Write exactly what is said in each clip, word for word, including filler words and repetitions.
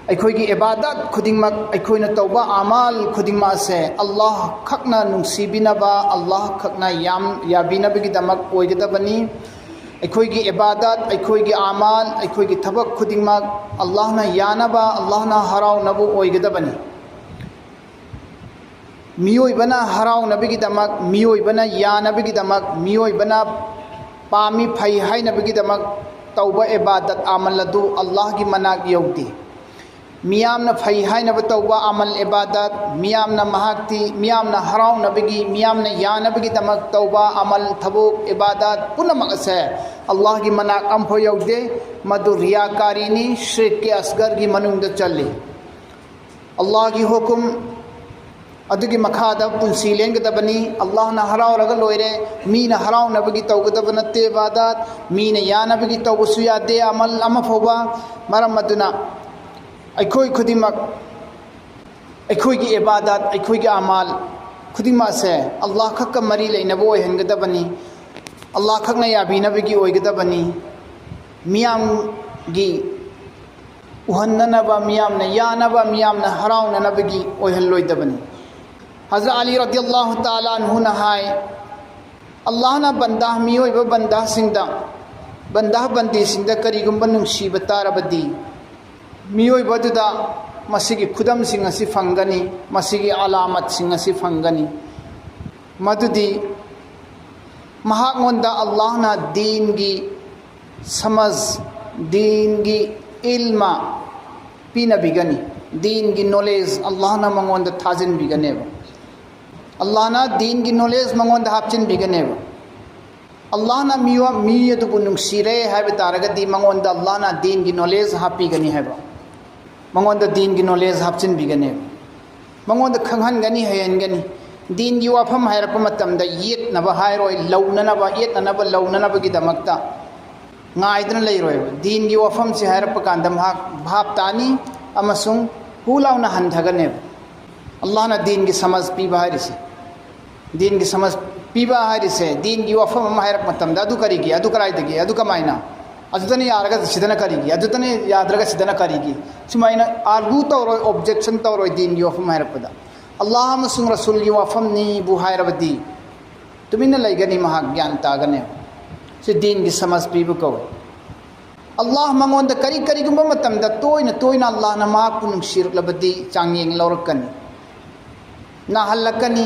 ꯑꯩꯈꯣꯏꯒꯤ ꯏꯕꯥꯗꯠ ꯈꯨꯗꯤꯡꯃꯛ, ꯑꯩꯈꯣꯏꯅ ꯇꯧꯕ ꯑꯃꯥꯜ ꯈꯨꯗꯤꯡꯃꯛ ꯑꯁꯦ ꯑꯜꯂꯥꯍ ꯈꯛꯅ ꯅꯨꯡꯁꯤꯕꯤꯅꯕ, ꯑꯜꯂꯥꯍ ꯈꯛꯅ ꯌꯥꯝ ꯌꯥꯕꯤꯅꯕꯒꯤꯗꯃꯛ ꯑꯣꯏꯒꯗꯕꯅꯤ꯫ ꯑꯩꯈꯣꯏꯒꯤ ꯏꯕꯥꯗꯠ, ꯑꯩꯈꯣꯏꯒꯤ ꯑꯃꯥꯜ, ꯑꯩꯈꯣꯏꯒꯤ ꯊꯕꯛ ꯈꯨꯗꯤꯡꯃꯛ ꯑꯜꯂꯥꯍꯅ ꯌꯥꯅꯕ, ꯑꯜꯂꯥꯍꯅ ꯍꯔꯥꯎꯅꯕ ꯑꯣꯏꯒꯗꯕꯅꯤ꯫ ꯃꯤꯑꯣꯏꯕꯅ ꯍꯔꯥꯎꯅꯕꯒꯤꯗꯃꯛ, ꯃꯤꯑꯣꯏꯕꯅ ꯌꯥꯅꯕꯒꯤꯗꯃꯛ, ꯃꯤꯑꯣꯏꯕꯅ ꯄꯥꯝꯃꯤ ꯐꯩ ꯍꯥꯏꯅꯕꯒꯤꯗꯃꯛ ꯇꯧꯕ ꯏꯕꯥꯗꯠ ꯑꯃꯜ ꯑꯗꯨ ꯑꯜꯂꯥꯍꯒꯤ ꯃꯅꯥꯛ ꯌꯧꯗꯦ꯫ ꯃꯤꯌꯥꯝꯅ ꯐꯩ ꯍꯥꯏꯅꯕ ꯇꯧꯕ ꯑꯃꯜ ꯏꯕꯥꯗꯠ, ꯃꯤꯌꯥꯝꯅ ꯃꯍꯥꯛꯇꯤ, ꯃꯤꯌꯥꯝꯅ ꯍꯔꯥꯎꯅꯕꯒꯤ, ꯃꯤꯌꯥꯝꯅ ꯌꯥꯅꯕꯒꯤꯗꯃꯛ ꯇꯧꯕ ꯑꯃꯜ, ꯊꯕꯛ, ꯏꯕꯥꯗꯠ ꯄꯨꯝꯅꯃꯛ ꯑꯁꯦ ꯑꯜꯂꯥꯍꯒꯤ ꯃꯅꯥꯛ ꯑꯃꯐꯥꯎ ꯌꯧꯗꯦ꯫ ꯃꯗꯨ ꯔꯤꯌꯥꯀꯥꯔꯤꯅꯤ, ꯁꯤꯔꯛꯀꯤ ꯑꯁꯒꯔꯒꯤ ꯃꯅꯨꯡꯗ ꯆꯜꯂꯤ꯫ ꯑꯜꯂꯥꯍꯒꯤ ꯍꯨꯀꯨꯝ ꯑꯗꯨꯒꯤ ꯃꯈꯥꯗ ꯄꯨꯟꯁꯤ ꯂꯦꯟꯒꯗꯕꯅꯤ꯫ ꯑꯜꯂꯥꯍꯅ ꯍꯔꯥꯎꯔꯒ ꯂꯣꯏꯔꯦ꯫ ꯃꯤꯅ ꯍꯔꯥꯎꯅꯕꯒꯤ ꯇꯧꯒꯗꯕ ꯅꯠꯇꯦ ꯏꯕꯥꯗꯠ, ꯃꯤꯅ ꯌꯥꯅꯕꯒꯤ ꯇꯧꯕꯁꯨ ꯌꯥꯗꯦ ꯑꯃꯜ ꯑꯃ ꯐꯥꯎꯕ꯫ ꯃꯔꯝ ꯑꯗꯨꯅ ꯑꯩꯈꯣꯏ ꯈꯨꯗꯤꯡꯃꯛ, ꯑꯩꯈꯣꯏꯒꯤ ꯏꯕꯥꯗꯠ, ꯑꯩꯈꯣꯏꯒꯤ ꯑꯃꯥꯜ ꯈꯨꯗꯤꯡꯃꯛ ꯑꯁꯦ ꯑꯜꯂꯥꯍ ꯈꯛꯀ ꯃꯔꯤ ꯂꯩꯅꯕ ꯑꯣꯏꯍꯟꯒꯗꯕꯅꯤ, ꯑꯜꯂꯥꯍ ꯈꯛꯅ ꯌꯥꯕꯤꯅꯕꯒꯤ ꯑꯣꯏꯒꯗꯕꯅꯤ꯫ ꯃꯤꯌꯥꯝꯒꯤ ꯎꯍꯟꯅꯅꯕ, ꯃꯤꯌꯥꯝꯅ ꯌꯥꯅꯕ, ꯃꯤꯌꯥꯝꯅ ꯍꯔꯥꯎꯅꯅꯕꯒꯤ ꯑꯣꯏꯍꯜꯂꯣꯏꯗꯕꯅꯤ꯫ ꯍꯖꯔꯠ ꯑꯂꯤ ꯔꯗꯤꯌꯜꯂꯥꯍꯨ ꯇꯥꯂꯥ ꯑꯟꯍꯨꯅ ꯍꯥꯏ, ꯑꯜꯂꯥꯍꯅ ꯕꯟꯗꯥ, ꯃꯤꯑꯣꯏꯕ ꯕꯟꯗꯥꯁꯤꯡꯗ, ꯕꯟꯗꯥ ꯕꯟꯗꯤꯁꯤꯡꯗ ꯀꯔꯤꯒꯨꯝꯕ ꯅꯨꯡꯁꯤꯕ ꯇꯥꯔꯕꯗꯤ, ꯃꯤꯑꯣꯏꯕ ꯑꯗꯨꯗ ꯃꯁꯤꯒꯤ ꯈꯨꯗꯝꯁꯤꯡ ꯑꯁꯤ ꯐꯪꯒꯅꯤ, ꯃꯁꯤꯒꯤ ꯑꯂꯥꯃꯠꯁꯤꯡ ꯑꯁꯤ ꯐꯪꯒꯅꯤ꯫ ꯃꯗꯨꯗꯤ ꯃꯍꯥꯛꯉꯣꯟꯗ ꯑꯜꯂꯥꯍꯅ ꯗꯤꯟꯒꯤ ꯁꯃꯖ, ꯗꯤꯟꯒꯤ ꯏꯜꯃ ꯄꯤꯅꯕꯤꯒꯅꯤ꯫ ꯗꯤꯟꯒꯤ ꯅꯣꯂꯦꯖ ꯑꯜꯂꯥꯍꯅ ꯃꯉꯣꯟꯗ ꯊꯥꯖꯤꯟꯕꯤꯒꯅꯦꯕ꯫ ꯑꯜꯂꯥꯍꯅ ꯗꯤꯟꯒꯤ ꯅꯣꯂꯦꯖ ꯃꯉꯣꯟꯗ ꯍꯥꯞꯆꯤꯟꯕꯤꯒꯅꯦꯕ꯫ ꯑꯜꯂꯥꯍꯅ ꯃꯤꯑꯣ-, ꯃꯤ ꯑꯗꯨꯕꯨ ꯅꯨꯡꯁꯤꯔꯦ ꯍꯥꯏꯕ ꯇꯥꯔꯒꯗꯤ ꯃꯉꯣꯟꯗ ꯑꯜꯂꯥꯍꯅ ꯗꯤꯟꯒꯤ ꯅꯣꯂꯦꯖ ꯍꯥꯞꯄꯤꯒꯅꯤ ꯍꯥꯏꯕ꯫ ꯃꯉꯣꯟꯗ ꯗꯤꯟꯒꯤ ꯅꯣꯂꯦꯖ ꯍꯥꯞꯆꯤꯟꯕꯤꯒꯅꯦꯕ꯫ ꯃꯉꯣꯟꯗ ꯈꯪꯍꯟꯒꯅꯤ, ꯍꯩꯍꯟꯒꯅꯤ꯫ ꯗꯤꯟꯒꯤ ꯋꯥꯐꯝ ꯍꯥꯏꯔꯛꯄ ꯃꯇꯝꯗ ꯌꯦꯠꯅꯕ ꯍꯥꯏꯔꯣꯏ, ꯂꯧꯅꯅꯕ, ꯌꯦꯠꯅꯅꯕ, ꯂꯧꯅꯅꯕꯒꯤꯗꯃꯛꯇ ꯉꯥꯏꯗꯨꯅ ꯂꯩꯔꯣꯏꯕ꯫ ꯗꯤꯟꯒꯤ ꯋꯥꯐꯝꯁꯤ ꯍꯥꯏꯔꯛꯄ ꯀꯥꯟꯗ ꯃꯍꯥꯛ ꯚꯥꯞ ꯇꯥꯅꯤ ꯑꯃꯁꯨꯡ ꯍꯨ ꯂꯥꯎꯅ ꯍꯟꯊꯒꯅꯦꯕ꯫ ꯑꯜꯂꯥꯍꯅ ꯗꯤꯟꯒꯤ ꯁꯃꯖ ꯄꯤꯕ ꯍꯥꯏꯔꯤꯁꯦ, ꯗꯤꯟꯒꯤ ꯁꯃꯖ ꯄꯤꯕ ꯍꯥꯏꯔꯤꯁꯦ, ꯗꯤꯟꯒꯤ ꯋꯥꯐꯝ ꯑꯃ ꯍꯥꯏꯔꯛꯄ ꯃꯇꯝꯗ, "ꯑꯗꯨ ꯀꯔꯤꯒꯤ? ꯑꯗꯨ ꯀꯗꯥꯏꯗꯒꯤ? ꯑꯗꯨ ꯀꯃꯥꯏꯅ?" ꯑꯗꯨꯗꯅ ꯌꯥꯔꯒ ꯁꯤꯗꯅ ꯀꯔꯤꯒꯤ? ꯑꯗꯨꯗꯅ ꯌꯥꯗ꯭ꯔꯒ ꯁꯤꯗꯅ ꯀꯔꯤꯒꯤ? ꯁꯨꯃꯥꯏꯅ ꯑꯥꯔꯒꯨ ꯇꯧꯔꯣꯏ, ꯑꯣꯕꯖꯦꯛꯁꯟ ꯇꯧꯔꯣꯏ ꯗꯤꯟꯒꯤ ꯋꯥꯐꯝ ꯍꯥꯏꯔꯛꯄꯗ꯫ ꯑꯜꯂꯥꯍ ꯑꯃꯁꯨꯡ ꯔꯁꯨꯜꯒꯤ ꯋꯥꯐꯝꯅꯤꯕꯨ ꯍꯥꯏꯔꯕꯗꯤ ꯇꯨꯃꯤꯟꯅ ꯂꯩꯒꯅꯤ, ꯃꯍꯥꯛ ꯒ꯭ꯌꯥꯟ ꯇꯥꯒꯅꯤ꯫ ꯁꯤ ꯗꯤꯟꯒꯤ ꯁꯃꯖ ꯄꯤꯕ ꯀꯧꯏ꯫ ꯑꯜꯂꯥꯍ ꯃꯉꯣꯟꯗ ꯀꯔꯤ ꯀꯔꯤꯒꯨꯝꯕ ꯃꯇꯝꯗ ꯇꯣꯏꯅ ꯇꯣꯏꯅ ꯑꯜꯂꯥꯍꯅ ꯃꯍꯥꯛꯄꯨ ꯅꯨꯡꯁꯤꯔꯛꯂꯕꯗꯤ ꯆꯥꯡꯌꯦꯡ ꯂꯧꯔꯛꯀꯅꯤ, ꯅꯥꯍꯜꯂꯛꯀꯅꯤ,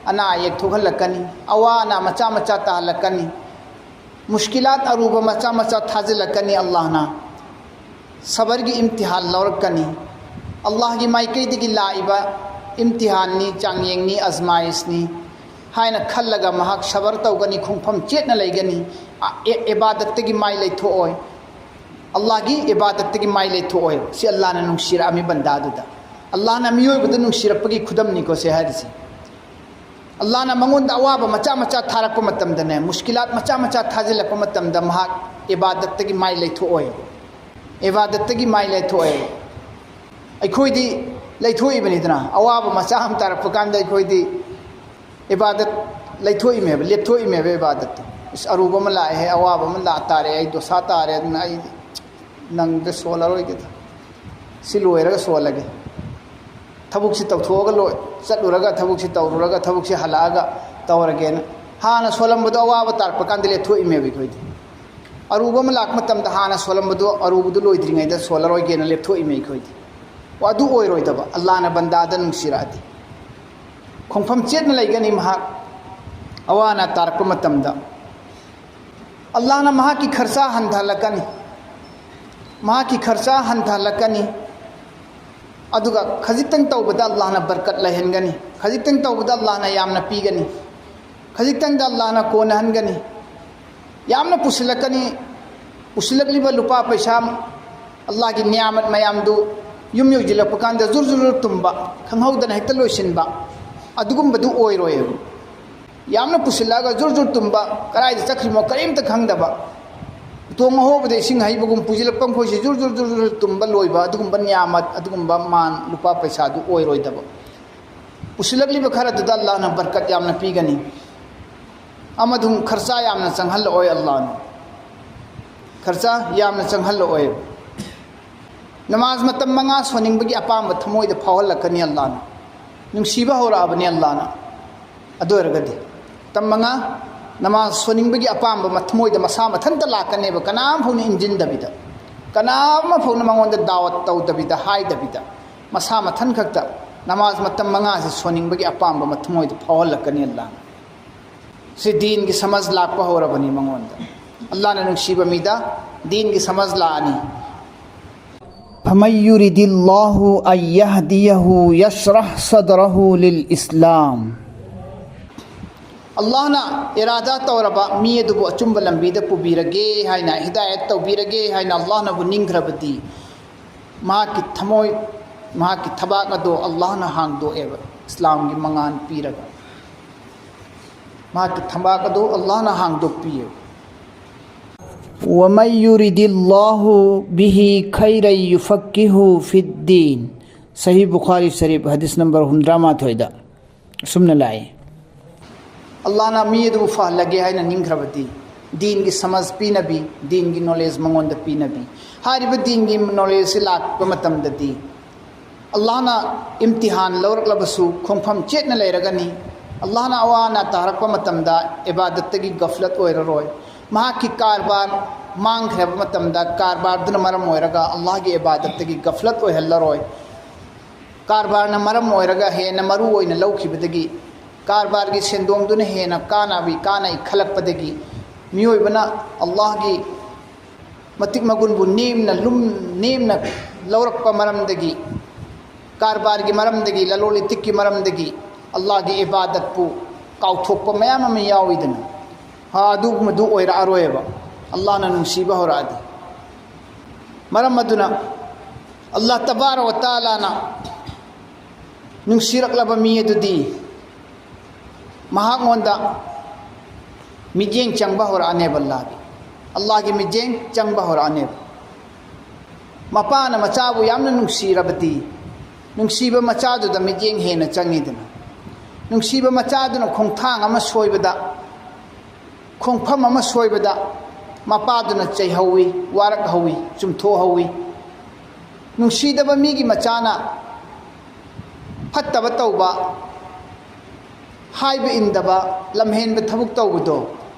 ꯑꯅꯥ ꯑꯌꯦꯛ ꯊꯣꯛꯍꯜꯂꯛꯀꯅꯤ, ꯑꯋꯥ ꯑꯅꯥ ꯃꯆꯥ ꯃꯆꯥ ꯇꯥꯍꯜꯂꯛꯀꯅꯤ, ꯃꯨꯁꯀꯤꯂꯥꯠ ꯑꯔꯨꯕ ꯃꯆꯥ ꯃꯆꯥ ꯊꯥꯖꯤꯜꯂꯛꯀꯅꯤ꯫ ꯑꯜꯂꯥꯍꯅ ꯁꯕꯔꯒꯤ ꯏꯝꯇꯤꯍꯥꯟ ꯂꯧꯔꯛꯀꯅꯤ꯫ ꯑꯜꯂꯥꯍꯒꯤ ꯃꯥꯏꯀꯩꯗꯒꯤ ꯂꯥꯛꯏꯕ ꯏꯝꯇꯤꯍꯥꯟꯅꯤ, ꯆꯥꯡꯌꯦꯡꯅꯤ, ꯑꯖꯃꯥꯏꯁꯅꯤ ꯍꯥꯏꯅ ꯈꯜꯂꯒ ꯃꯍꯥꯛ ꯁꯕꯔ ꯇꯧꯒꯅꯤ, ꯈꯣꯡꯐꯝ ꯆꯦꯠꯅ ꯂꯩꯒꯅꯤ, ꯑ-, ꯑꯦ-, ꯏꯕꯥꯗꯠꯇꯒꯤ ꯃꯥꯏ ꯂꯩꯊꯣꯛꯑꯣꯏ꯫ ꯑꯜꯂꯥꯍꯒꯤ ꯏꯕꯥꯗꯠꯇꯒꯤ ꯃꯥꯏ ꯂꯩꯊꯣꯛꯑꯣꯏ꯫ ꯁꯤ ꯑꯜꯂꯥꯍꯅ ꯅꯨꯡꯁꯤꯔꯛꯑꯝꯃꯤ ꯕꯟꯗꯥꯗꯨꯗ꯫ ꯑꯜꯂꯥꯍꯅ ꯃꯤꯑꯣꯏꯕꯗ ꯅꯨꯡꯁꯤꯔꯛꯄꯒꯤ ꯈꯨꯗꯝꯅꯤꯀꯣ ꯁꯦ ꯍꯥꯏꯔꯤꯁꯦ꯫ ꯑꯜꯂꯥꯍꯅ ꯃꯉꯣꯟꯗ ꯑꯋꯥꯕ ꯃꯆꯥ ꯃꯆꯥ ꯊꯥꯔꯛꯄ ꯃꯇꯝꯗꯅꯦ, ꯃꯨꯁꯀꯤꯂꯥꯠ ꯃꯆꯥ ꯃꯆꯥ ꯊꯥꯖꯤꯜꯂꯛꯄ ꯃꯇꯝꯗ ꯃꯍꯥꯛ ꯏꯕꯥꯗꯠꯇꯒꯤ ꯃꯥꯏ ꯂꯩꯊꯣꯛꯑꯣꯏ, ꯏꯕꯥꯗꯠꯇꯒꯤ ꯃꯥꯏ ꯂꯩꯊꯣꯛꯑꯣꯏ꯫ ꯑꯩꯈꯣꯏꯗꯤ ꯂꯩꯊꯣꯛꯏꯕꯅꯤꯗꯅ, ꯑꯋꯥꯕ ꯃꯆꯥ ꯑꯃ ꯇꯥꯔꯛꯄ ꯀꯥꯟꯗ ꯑꯩꯈꯣꯏꯗꯤ ꯏꯕꯥꯗꯠ ꯂꯩꯊꯣꯛꯏꯃꯦꯕ, ꯂꯦꯞꯊꯣꯛꯏꯃꯦꯕ ꯏꯕꯥꯗꯠꯇꯣ꯫ "ꯑꯁ, ꯑꯔꯨꯕ ꯑꯃ ꯂꯥꯛꯑꯦꯍꯦ, ꯑꯋꯥꯕ ꯑꯃ ꯂꯥꯛ ꯇꯥꯔꯦ, ꯑꯩ ꯗꯣꯁꯥ ꯇꯥꯔꯦ, ꯑꯗꯨꯅ ꯑꯩ ꯅꯪꯗ ꯁꯣꯜꯂꯔꯣꯏꯒꯦꯗ, ꯁꯤ ꯂꯣꯏꯔꯒ ꯁꯣꯜꯂꯒꯦ"꯫ ꯊꯕꯛꯁꯤ ꯇꯧꯊꯣꯛꯑꯒ ꯂꯣꯏ-, ꯆꯠꯂꯨꯔꯒ ꯊꯕꯛꯁꯤ ꯇꯧꯔꯨꯔꯒ ꯊꯕꯛꯁꯤ ꯍꯜꯂꯛꯑꯒ ꯇꯧꯔꯒꯦꯅ ꯍꯥꯟꯅ ꯁꯣꯜꯂꯝꯕꯗꯣ ꯑꯋꯥꯕ ꯇꯥꯔꯛꯄ ꯀꯥꯟꯗ ꯂꯦꯞꯊꯣꯛꯏꯃꯦꯕ ꯑꯩꯈꯣꯏꯗꯤ꯫ ꯑꯔꯨꯕ ꯑꯃ ꯂꯥꯛꯄ ꯃꯇꯝꯗ ꯍꯥꯟꯅ ꯁꯣꯜꯂꯝꯕꯗꯣ ꯑꯔꯨꯕꯗꯨ ꯂꯣꯏꯗ꯭ꯔꯤꯉꯩꯗ ꯁꯣꯜꯂꯔꯣꯏꯒꯦꯅ ꯂꯦꯞꯊꯣꯛꯏꯃꯦ ꯑꯩꯈꯣꯏꯗꯤ꯫ ꯑꯣ, ꯑꯗꯨ ꯑꯣꯏꯔꯣꯏꯗꯕ, ꯑꯜꯂꯥꯍꯅ ꯕꯟꯗꯥꯗ ꯅꯨꯡꯁꯤꯔꯛꯑꯗꯤ ꯈꯣꯡꯐꯝ ꯆꯦꯠꯅ ꯂꯩꯒꯅꯤ ꯃꯍꯥꯛ꯫ ꯑꯋꯥ ꯑꯅꯥ ꯇꯥꯔꯛꯄ ꯃꯇꯝꯗ ꯑꯜꯂꯥꯍꯅ ꯃꯍꯥꯛꯀꯤ ꯈꯔꯆꯥ ꯍꯟꯊꯍꯜꯂꯛꯀꯅꯤ, ꯃꯍꯥꯛꯀꯤ ꯈꯔꯆꯥ ꯍꯟꯊꯍꯜꯂꯛꯀꯅꯤ꯫ ꯑꯗꯨꯒ ꯈꯖꯤꯛꯇꯪ ꯇꯧꯕꯗ ꯑꯜꯂꯥꯍꯅ ꯕꯔꯀꯠ ꯂꯩꯍꯟꯒꯅꯤ, ꯈꯖꯤꯛꯇꯪ ꯇꯧꯕꯗ ꯑꯜꯂꯥꯍꯅ ꯌꯥꯝꯅ ꯄꯤꯒꯅꯤ, ꯈꯖꯤꯛꯇꯪꯗ ꯑꯜꯂꯥꯍꯅ ꯀꯣꯟꯅꯍꯟꯒꯅꯤ꯫ ꯌꯥꯝꯅ ꯄꯨꯁꯤꯜꯂꯛꯀꯅꯤ, ꯄꯨꯁꯤꯜꯂꯛꯂꯤꯕ ꯂꯨꯄꯥ ꯄꯩꯁꯥ, ꯑꯜꯂꯥꯍꯒꯤ ꯅꯤꯌꯥꯃꯠ ꯃꯌꯥꯝꯗꯨ ꯌꯨꯝ ꯌꯧꯁꯤꯜꯂꯛꯄ ꯀꯥꯟꯗ ꯖꯨꯔ ꯖꯨꯔ ꯖꯨꯔ ꯇꯨꯝꯕ, ꯈꯪꯍꯧꯗꯅ ꯍꯦꯛꯇ ꯂꯣꯏꯁꯤꯟꯕ, ꯑꯗꯨꯒꯨꯝꯕꯗꯨ ꯑꯣꯏꯔꯣꯏꯕ꯫ ꯌꯥꯝꯅ ꯄꯨꯁꯤꯜꯂꯛꯑꯒ ꯖꯨꯔ ꯖꯨꯔ ꯇꯨꯝꯕ, ꯀꯗꯥꯏꯗ ꯆꯠꯈ꯭ꯔꯤꯃꯣ ꯀꯔꯤꯝꯇ ꯈꯪꯗꯕ, ꯎꯇꯣꯡ ꯑꯍꯣꯕꯗ ꯏꯁꯤꯡ ꯍꯩꯕꯒꯨꯝ ꯄꯨꯁꯤꯜꯂꯛꯄ ꯃꯈꯣꯏꯁꯤ ꯖꯨꯔ ꯖꯨꯔ ꯖꯨꯔ ꯖꯨꯔ ꯇꯨꯝꯕ ꯂꯣꯏꯕ, ꯑꯗꯨꯒꯨꯝꯕ ꯅꯤꯌꯥꯃꯠ, ꯑꯗꯨꯒꯨꯝꯕ ꯃꯥꯟ, ꯂꯨꯄꯥ ꯄꯩꯁꯥꯗꯨ ꯑꯣꯏꯔꯣꯏꯗꯕ꯫ ꯄꯨꯁꯤꯜꯂꯛꯂꯤꯕ ꯈꯔꯗꯨꯗ ꯑꯜꯂꯥꯍꯅ ꯕꯔꯀꯠ ꯌꯥꯝꯅ ꯄꯤꯒꯅꯤ, ꯑꯃꯗꯨꯝ ꯈꯔꯆꯥ ꯌꯥꯝꯅ ꯆꯪꯍꯜꯂꯛꯑꯣꯏ ꯑꯜꯂꯥꯍꯅ꯫ ꯈꯔꯆꯥ ꯌꯥꯝꯅ ꯆꯪꯍꯜꯂꯛꯑꯣꯏ꯫ ꯅꯃꯥꯖ ꯃꯇꯝ ꯃꯉꯥ ꯁꯣꯟꯅꯤꯡꯕꯒꯤ ꯑꯄꯥꯝꯕ ꯊꯃꯣꯏꯗ ꯐꯥꯎꯍꯜꯂꯛꯀꯅꯤ ꯑꯜꯂꯥꯅ꯫ ꯅꯨꯡꯁꯤꯕ ꯍꯧꯔꯛꯑꯕꯅꯤ ꯑꯜꯂꯥꯅ꯫ ꯑꯗꯨ ꯑꯣꯏꯔꯒꯗꯤ ꯃꯇꯝ ꯃꯉꯥ ꯅꯃꯥꯖ ꯁꯣꯟꯅꯤꯡꯕꯒꯤ ꯑꯄꯥꯝꯕ ꯃ-, ꯊꯃꯣꯏꯗ ꯃꯁꯥ ꯃꯊꯟꯇ ꯂꯥꯛꯀꯅꯦꯕ, ꯀꯅꯥꯝ ꯐꯥꯎꯅ ꯏꯟꯖꯤꯟꯗꯕꯤꯗ, ꯀꯅꯥ ꯑꯃ ꯐꯥꯎꯅ ꯃꯉꯣꯟꯗ ꯗꯥꯋꯠ ꯇꯧꯗꯕꯤꯗ, ꯍꯥꯏꯗꯕꯤꯗ, ꯃꯁꯥ ꯃꯊꯟ ꯈꯛꯇ ꯅꯃꯥꯖ ꯃꯇꯝ ꯃꯉꯥꯁꯤ ꯁꯣꯟꯅꯤꯡꯕꯒꯤ ꯑꯄꯥꯝꯕ ꯑꯃ ꯊꯃꯣꯏꯗ ꯐꯥꯎꯍꯜꯂꯛꯀꯅꯤ ꯑꯜꯂꯥꯅ꯫ ꯁꯤ ꯗꯤꯟꯒꯤ ꯁꯃꯖ ꯂꯥꯛꯄ ꯍꯧꯔꯕꯅꯤ ꯃꯉꯣꯟꯗ꯫ ꯑꯜꯂꯥꯅ ꯅꯨꯡꯁꯤꯕ ꯃꯤꯗ ꯗꯤꯟꯒꯤ ꯁꯃꯖ ꯂꯥꯛꯑꯅꯤ꯫ فمن يرد الله أن يهديه يشرح صدره للإسلام. ꯑꯜꯂꯥꯍꯅ ꯏꯔꯥꯗꯥ ꯇꯧꯔꯕ ꯃꯤ ꯑꯗꯨꯕꯨ ꯑꯆꯨꯝꯕ ꯂꯝꯕꯤꯗ ꯄꯨꯕꯤꯔꯒꯦ ꯍꯥꯏꯅ, ꯍꯤꯗꯥꯌꯠ ꯇꯧꯕꯤꯔꯒꯦ ꯍꯥꯏꯅ ꯑꯜꯂꯥꯍꯅꯕꯨ ꯅꯤꯡꯈ꯭ꯔꯕꯗꯤ, ꯃꯍꯥꯛꯀꯤ ꯊꯃꯣꯏ, ꯃꯍꯥꯛꯀꯤ ꯊꯕꯥꯛ ꯑꯗꯨ ꯑꯜꯂꯥꯍꯅ ꯍꯥꯡꯗꯣꯛꯑꯦꯕ, ꯏꯁꯂꯥꯝꯒꯤ ꯃꯉꯥꯜ ꯄꯤꯔꯒ꯫ ꯃꯍꯥꯛꯀꯤ ꯊꯕꯥꯛ ꯑꯗꯨ ꯑꯜꯂꯥꯍꯅ ꯍꯥꯡꯗꯣꯛꯄꯤꯌꯦꯕ꯫ ومن يرد الله به خيرا يفقهه في الدين. ꯁꯍꯤ ꯕꯨꯈꯥꯔꯤ ꯁꯔꯤꯐ, ꯍꯗꯤꯁ ꯅꯝꯕꯔ ꯍꯨꯝꯗ꯭ꯔꯥ ꯃꯥꯊꯣꯏꯗ ꯑꯁꯨꯝꯅ ꯂꯥꯛꯏ꯫ ꯑꯜꯂꯥꯍꯅ ꯃꯤ ꯑꯗꯨꯕꯨ ꯐꯍꯜꯂꯒꯦ ꯍꯥꯏꯅ ꯅꯤꯡꯈ꯭ꯔꯕꯗꯤ, ꯗꯤꯟꯒꯤ ꯁꯃꯖ ꯄꯤꯅꯕꯤ, ꯗꯤꯟꯒꯤ ꯅꯣꯂꯦꯖ ꯃꯉꯣꯟꯗ ꯄꯤꯅꯕꯤ꯫ ꯍꯥꯏꯔꯤꯕ ꯗꯤꯟꯒꯤ ꯅꯣꯂꯦꯖꯁꯤ ꯂꯥꯛꯄ ꯃꯇꯝꯗꯗꯤ, ꯑꯜꯂꯥꯍꯅ ꯏꯝꯇꯤꯍꯥꯟ ꯂꯧꯔꯛꯂꯕꯁꯨ ꯈꯣꯡꯐꯝ ꯆꯦꯠꯅ ꯂꯩꯔꯒꯅꯤ꯫ ꯑꯜꯂꯥꯍꯅ ꯑꯋꯥ ꯑꯅꯥ ꯇꯥꯔꯛꯄ ꯃꯇꯝꯗ ꯏꯕꯥꯗꯠꯇꯒꯤ ꯒꯐꯂꯠ ꯑꯣꯏꯔꯔꯣꯏ꯫ ꯃꯍꯥꯛꯀꯤ ꯀꯔꯕꯥꯔ ꯃꯥꯡꯈ꯭ꯔꯕ ꯃꯇꯝꯗ ꯀꯔꯕꯥꯔꯗꯨꯅ ꯃꯔꯝ ꯑꯣꯏꯔꯒ ꯑꯜꯂꯥꯍꯒꯤ ꯏꯕꯥꯗꯠꯇꯒꯤ ꯒꯐꯂꯠ ꯑꯣꯏꯍꯜꯂꯔꯣꯏ꯫ ꯀꯔꯕꯥꯔꯅ ꯃꯔꯝ ꯑꯣꯏꯔꯒ ꯍꯦꯟꯅ ꯃꯔꯨ ꯑꯣꯏꯅ ꯂꯧꯈꯤꯕꯗꯒꯤ, ꯀꯔꯕꯥꯔꯒꯤ ꯁꯦꯟꯗꯣꯡꯗꯨꯅ ꯍꯦꯟꯅ ꯀꯥꯟꯅꯕꯤ, ꯀꯥꯟꯅꯩ ꯈꯜꯂꯛꯄꯗꯒꯤ, ꯃꯤꯑꯣꯏꯕꯅ ꯑꯜꯂꯥꯍꯒꯤ ꯃꯇꯤꯛ ꯃꯒꯨꯟꯕꯨ ꯅꯦꯝꯅ ꯂꯨꯝ-, ꯅꯦꯝꯅ ꯂꯧꯔꯛꯄ ꯃꯔꯝꯗꯒꯤ, ꯀꯔꯕꯥꯔꯒꯤ ꯃꯔꯝꯗꯒꯤ, ꯂꯂꯣꯟ ꯏꯇꯤꯛꯀꯤ ꯃꯔꯝꯗꯒꯤ ꯑꯜꯂꯥꯍꯒꯤ ꯏꯕꯥꯗꯠꯄꯨ ꯀꯥꯎꯊꯣꯛꯄ ꯃꯌꯥꯝ ꯑꯃ ꯌꯥꯎꯏꯗꯅ, ꯑꯗꯨꯒꯨꯝꯕꯗꯨ ꯑꯣꯏꯔꯛꯑꯔꯣꯏꯕ, ꯑꯜꯂꯥꯍꯅ ꯅꯨꯡꯁꯤꯕ ꯍꯧꯔꯛꯑꯗꯤ꯫ ꯃꯔꯝ ꯑꯗꯨꯅ ꯑꯜꯂꯥꯍ ꯇꯕꯥꯔꯛ ꯋ ꯇꯥꯂꯥꯅ ꯅꯨꯡꯁꯤꯔꯛꯂꯕ ꯃꯤ ꯑꯗꯨꯗꯤ ꯃꯍꯥꯛꯉꯣꯟꯗ ꯃꯤꯠꯌꯦꯡ ꯆꯪꯕ ꯍꯧꯔꯛꯑꯅꯦꯕ꯫ ꯑꯜꯂꯥꯍꯒꯤ, ꯑꯜꯂꯥꯍꯒꯤ ꯃꯤꯠꯌꯦꯡ ꯆꯪꯕ ꯍꯧꯔꯛꯑꯅꯦꯕ꯫ ꯃꯄꯥꯅ ꯃꯆꯥꯕꯨ ꯌꯥꯝꯅ ꯅꯨꯡꯁꯤꯔꯕꯗꯤ, ꯅꯨꯡꯁꯤꯕ ꯃꯆꯥꯗꯨꯗ ꯃꯤꯠꯌꯦꯡ ꯍꯦꯟꯅ ꯆꯪꯉꯤꯗꯅ꯫ ꯅꯨꯡꯁꯤꯕ ꯃꯆꯥꯗꯨꯅ ꯈꯣꯡꯊꯥꯡ ꯑꯃ ꯁꯣꯏꯕꯗ, ꯈꯣꯡꯐꯝ ꯑꯃ ꯁꯣꯏꯕꯗ, ꯃꯄꯥꯗꯨꯅ ꯆꯩꯍꯧꯏ, ꯋꯥꯔꯛꯍꯧꯏ, ꯆꯨꯝꯊꯣꯛꯍꯧꯏ꯫ ꯅꯨꯡꯁꯤꯗꯕ ꯃꯤꯒꯤ ꯃꯆꯥꯅ ꯐꯠꯇꯕ ꯇꯧꯕ, ꯍꯥꯏꯕ ꯏꯟꯗꯕ, ꯂꯝꯍꯦꯟꯕ ꯊꯕꯛ ꯇꯧꯕꯗꯣ